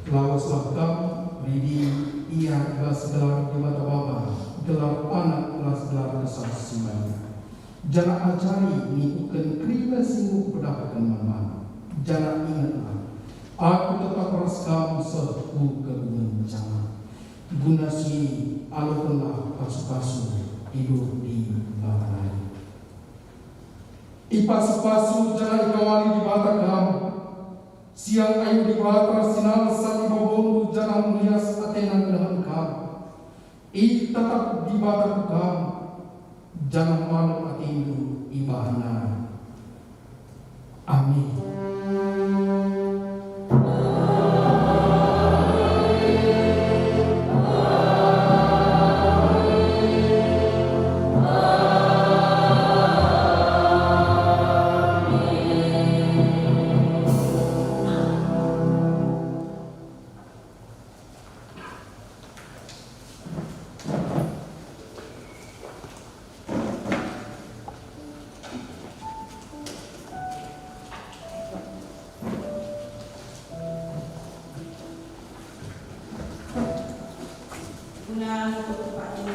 Laweslah kam ridi ia i bas gelar Dibata Bapa, gelar Anak, ras gelar Kesah Si Badia. Janah ajari ngikutken kerina si enggo kupedahken man bandu. Janah ingetlah, Aku tetap ras kam seh ku kegeluhen jaman. Guna si alokenlah pasu-pasu idur Dibata nari. Ipasu-pasu janah ikawali Dibata kam. Siang ayu Dibata si nalsam i babondu janah melias atena ngenehem kam. Itatap Dibata ku kam, janah malem atendu ibahNa. Amin. Guna ngikut paksa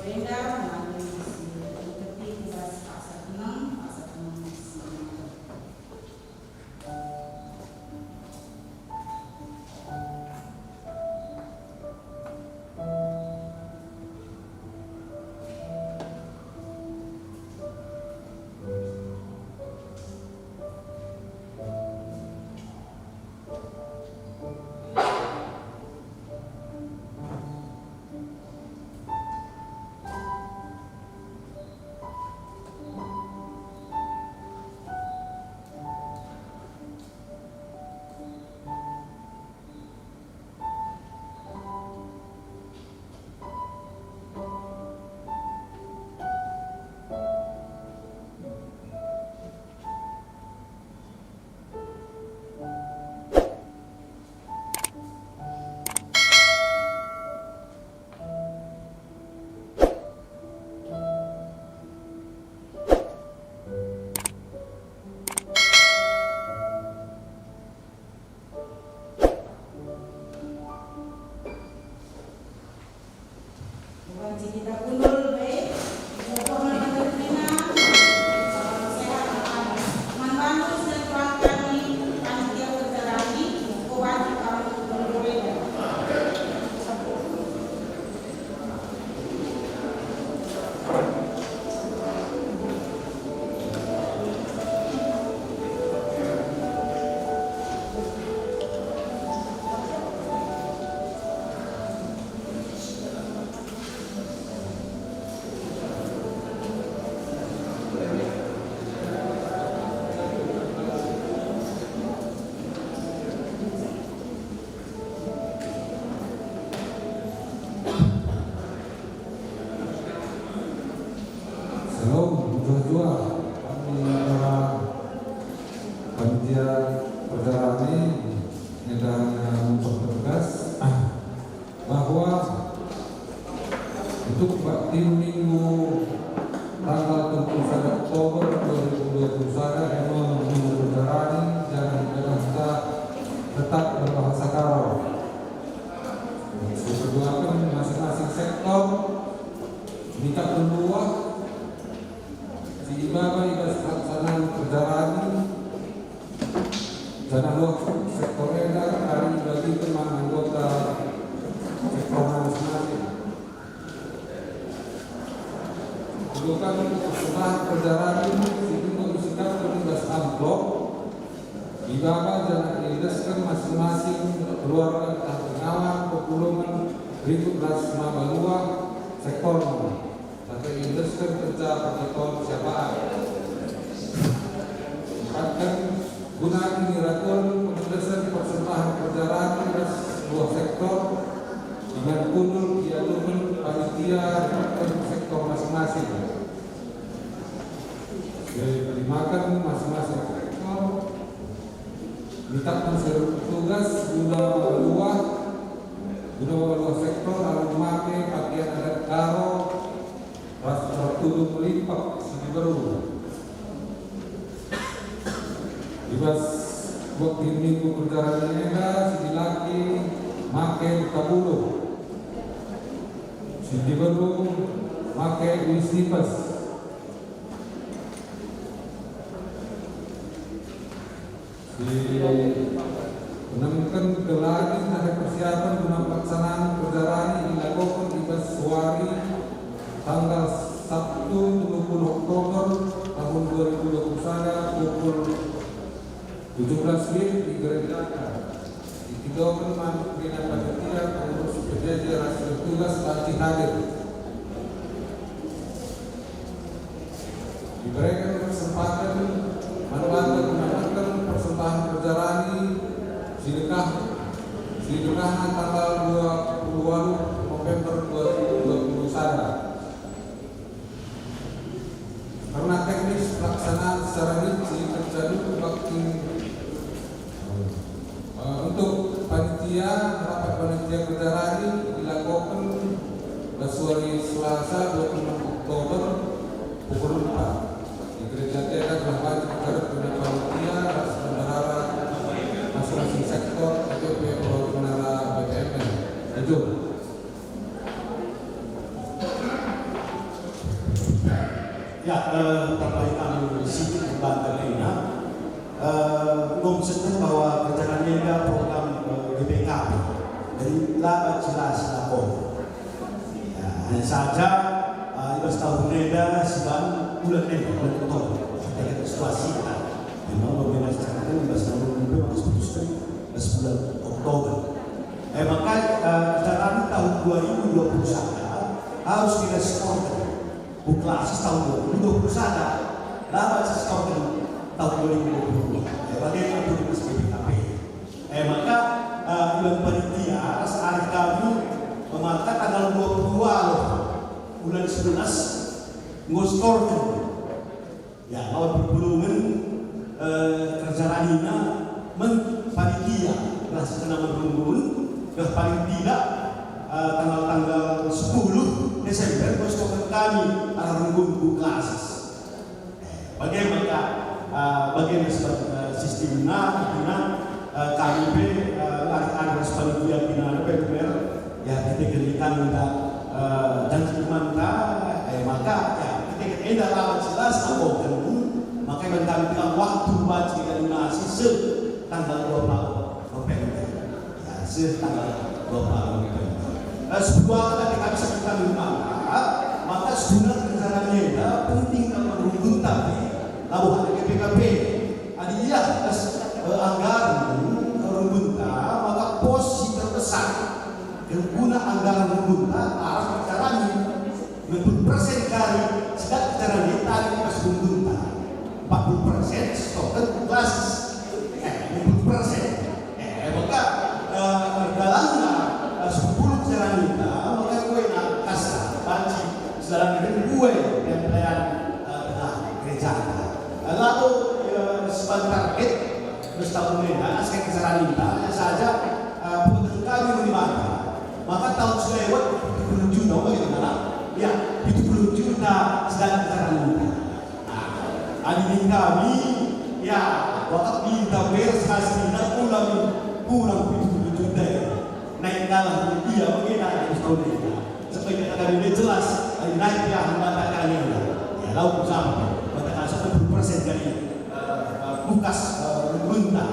enda, ngadu si erkiteken ku bas paksa enam, paksa enam si Banci kita kundul, baik. Kita doa man kerina, sehat, aman. Man bandu sehat kami, panitia acara ini, engko banci kami kundul, baik. Shalom, mejuah-juah. Kami para panitia perjalanan ini, enda hanya mempertegas bahwa untuk waktu Minggu tanggal dua puluh satu Oktober dua ribu dua puluh satu, emang Minggu Perjalanan, jangan kita tetap berbahasa Karo. Sipeduaken masing-masing sektor, minta peluang si ibaba i bas pelaksanaan perjalanan, janah luah sektor enda kari ibagiken man anggota sektor masing-masing. Peduaken persembahan perjalanan si enggo isikapken i bas amplop, ibaba janah iendesken masing-masing keluarga ntah pengawa pepulungen rikut ras maba luah sektorna, tapi iendesken kenca pertoton siapaan. Empatken, guna niratur pengendesen persembahan perjalanan ras luah sektor, ingan kundul iaturken panitia empatken sektor masing-masing. Terimaken masing-masing sektor, mintaken seluruh petugas guna luah, guna luah sektor alu make pake Bas waktu minggu perjalanan enda, si dilaki make tabulu, si diberu make uisipes, si nemken gelari nahe persiapan guna pelaksanaan perjalanan dilakoken i bas wari tanggal Sabtu, dua puluh Oktober tahun dua ribu dua puluh sada, pukul tujuh belas WIB di Gereja K. Dipidoken man pimpinan panitia, pengurus P J J ras petugas banci hadir. Dibereken kesempaten man banta guna neken persembahan kerja rani si dekah, si dekahna tanggal dua puluh waluh November dua ribu dua puluh sada. Kerna teknis pelaksanaan secara rinci, terjadi bakti, eh, untuk panitia, rapat panitia kerja rani dilakoken bas wari Selasa, dua puluh enam Oktober, pukul empat, di Gereja T K. Telah banyak terhadap panitia ras bendahara masing-masing sektor K P P Pro Menara B P M N. Tujuh. Ya, eh, tambahi kami sitik kembang kerina. Eh, enggo mesenken bahwa kerja kami enda program, eh, G B K P. Jadi, la banci la silakoken. Ya, hanya saja, eh, i bas tahun enda siban bulan enda, bulan Oktober. Kita lihat situasi kita. Memang berbeda secara kan, i bas tahun enda maka seputuskan, i bas bulan Oktober. Eh, maka, eh, kerja kami tahun dua ribu dua puluh sada harus direstorkan. Buku klasis tahun dua ribu dua puluh sada, dapat sistem tahun dua ribu dua puluh dua. Ya, bagaimana tugas B P K P? Eh, maka, eh, Iban Panitia ras ari kami memakat tanggal dua puluh dua bulan sebelas, ngostorken. Ya, lawan perpulungen, eh, kerja ranina, men panitia, ras kena merundun, ras paling tidak, eh, tanggal-tanggal sepuluh Desember, ngostorken kami arah rundun ku klasis. Eh, bage maka, eh, bage maka, eh, sistemna, artina, eh, kami pe, eh, ari-ari ras panitia kerina pe, ya, kita gelikan minta, eh, janji imanta, eh, maka, ya, kita enda lawan jelas aboken, maka iban kami bilang waktu banci lunasi seh tanggal dua puluh November. Ya, seh tanggal dua puluh November. Eh, sebuah kata kami sebutkan maka, maka sebenarnya rencana enda penting kami merundun tapi labo hanya G B K P. Adi ia, eh, anggaran rundunta, maka pos si terbesar guna anggaran rundunta arah acara ini. Enam puluh persen kari sedat acara ini tadi pas rundunta. Empat puluh persen stoken klasis. Eh, enam puluh persen. Eh, maka, eh, dalamna, eh, sepuluh acara ini, maka kue na kasta, banci, sedang kue dan pelayanan, eh, tengah gereja. Lalu, eh, sebentar, eh, setahun enda, askar kesaran enda, hanya saja, eh, pengetahuan kami melibatkan. Maka tahun selewat, tujuh puluh juta, oh, ya, benar. Ya, tujuh puluh juta sedang kesaran enda. Nah, adi kami, ya, waktu minta beres hasilnya kurang, kurang tujuh puluh juta, ya. Naik kalah, iya, bagaimana tahun enda? Supaya kata kami lebih jelas, ari naik ya, mengatakan ini. Ya, lau ku sama, mengatakan sepuluh persen dari, eh, eh, bukas, eh, rundunta.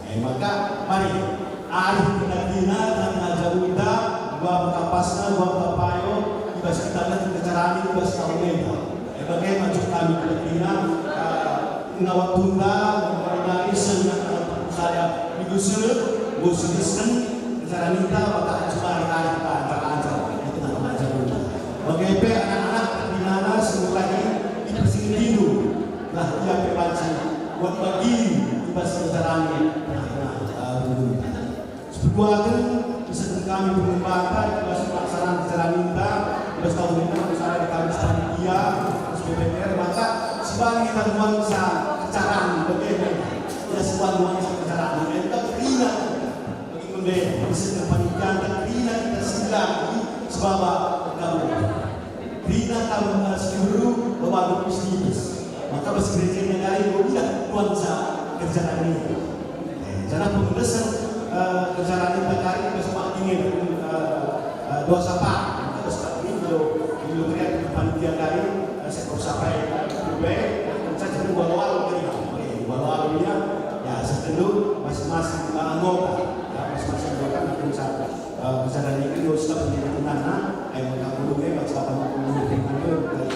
Eh, maka, mari, ari kita kina, kita ngajar kita, dua kapasna, dua kapayo, kita sekitar kita carani, kita setahun lima. Eh, bagaimana kami kita kina, eh, Ngawat tunda, ngawat dari senang, saya minggu seret, enggo seret sen, rencana nita, maka cuma hari-hari kita antar-antar, di tengah-tengah jalan. Bage pe anak-anak, di mana semua lagi, kita sini tidur. Lah, ia pe banci, buat bagi, di bas rencana ini, tengah-tengah, eh, jalan. Sepeduaken, isehken kami pengembangkan, tugas pelaksanaan acara ninta, tugas tahun ninta, misalnya di kami panitia, terus P P T R, maka sebagai kita nuansa kecaraan, bagaimana? Ya, sebuah nuansa kecaraan, dan kita kerina. Bagi mende, isehken panitia, kita kerina, kita sila, sebab kamu. Kerina kamu, eh, si guru, bawa Gusti Yesus. Maka bas gereja nagari, kita nuansa Kerja rani. Eh, janah pengendesan, eh, kerja rani pakari bas pak dingin, eh, eh, dosa pak. Terus pak dingin lo, lo kreatif panitia kari, eh, sektor sapai, eh, kerja jadi walau-walau kari. Eh, walau-walau ya, ya, setendu masing-masing, eh, anggota. Ya, masing-masing anggota mungkin sa-, eh, kerja rani kan lo sudah punya tunana, eh, maka kudu, eh, baca apa, mungkin kan lo, eh,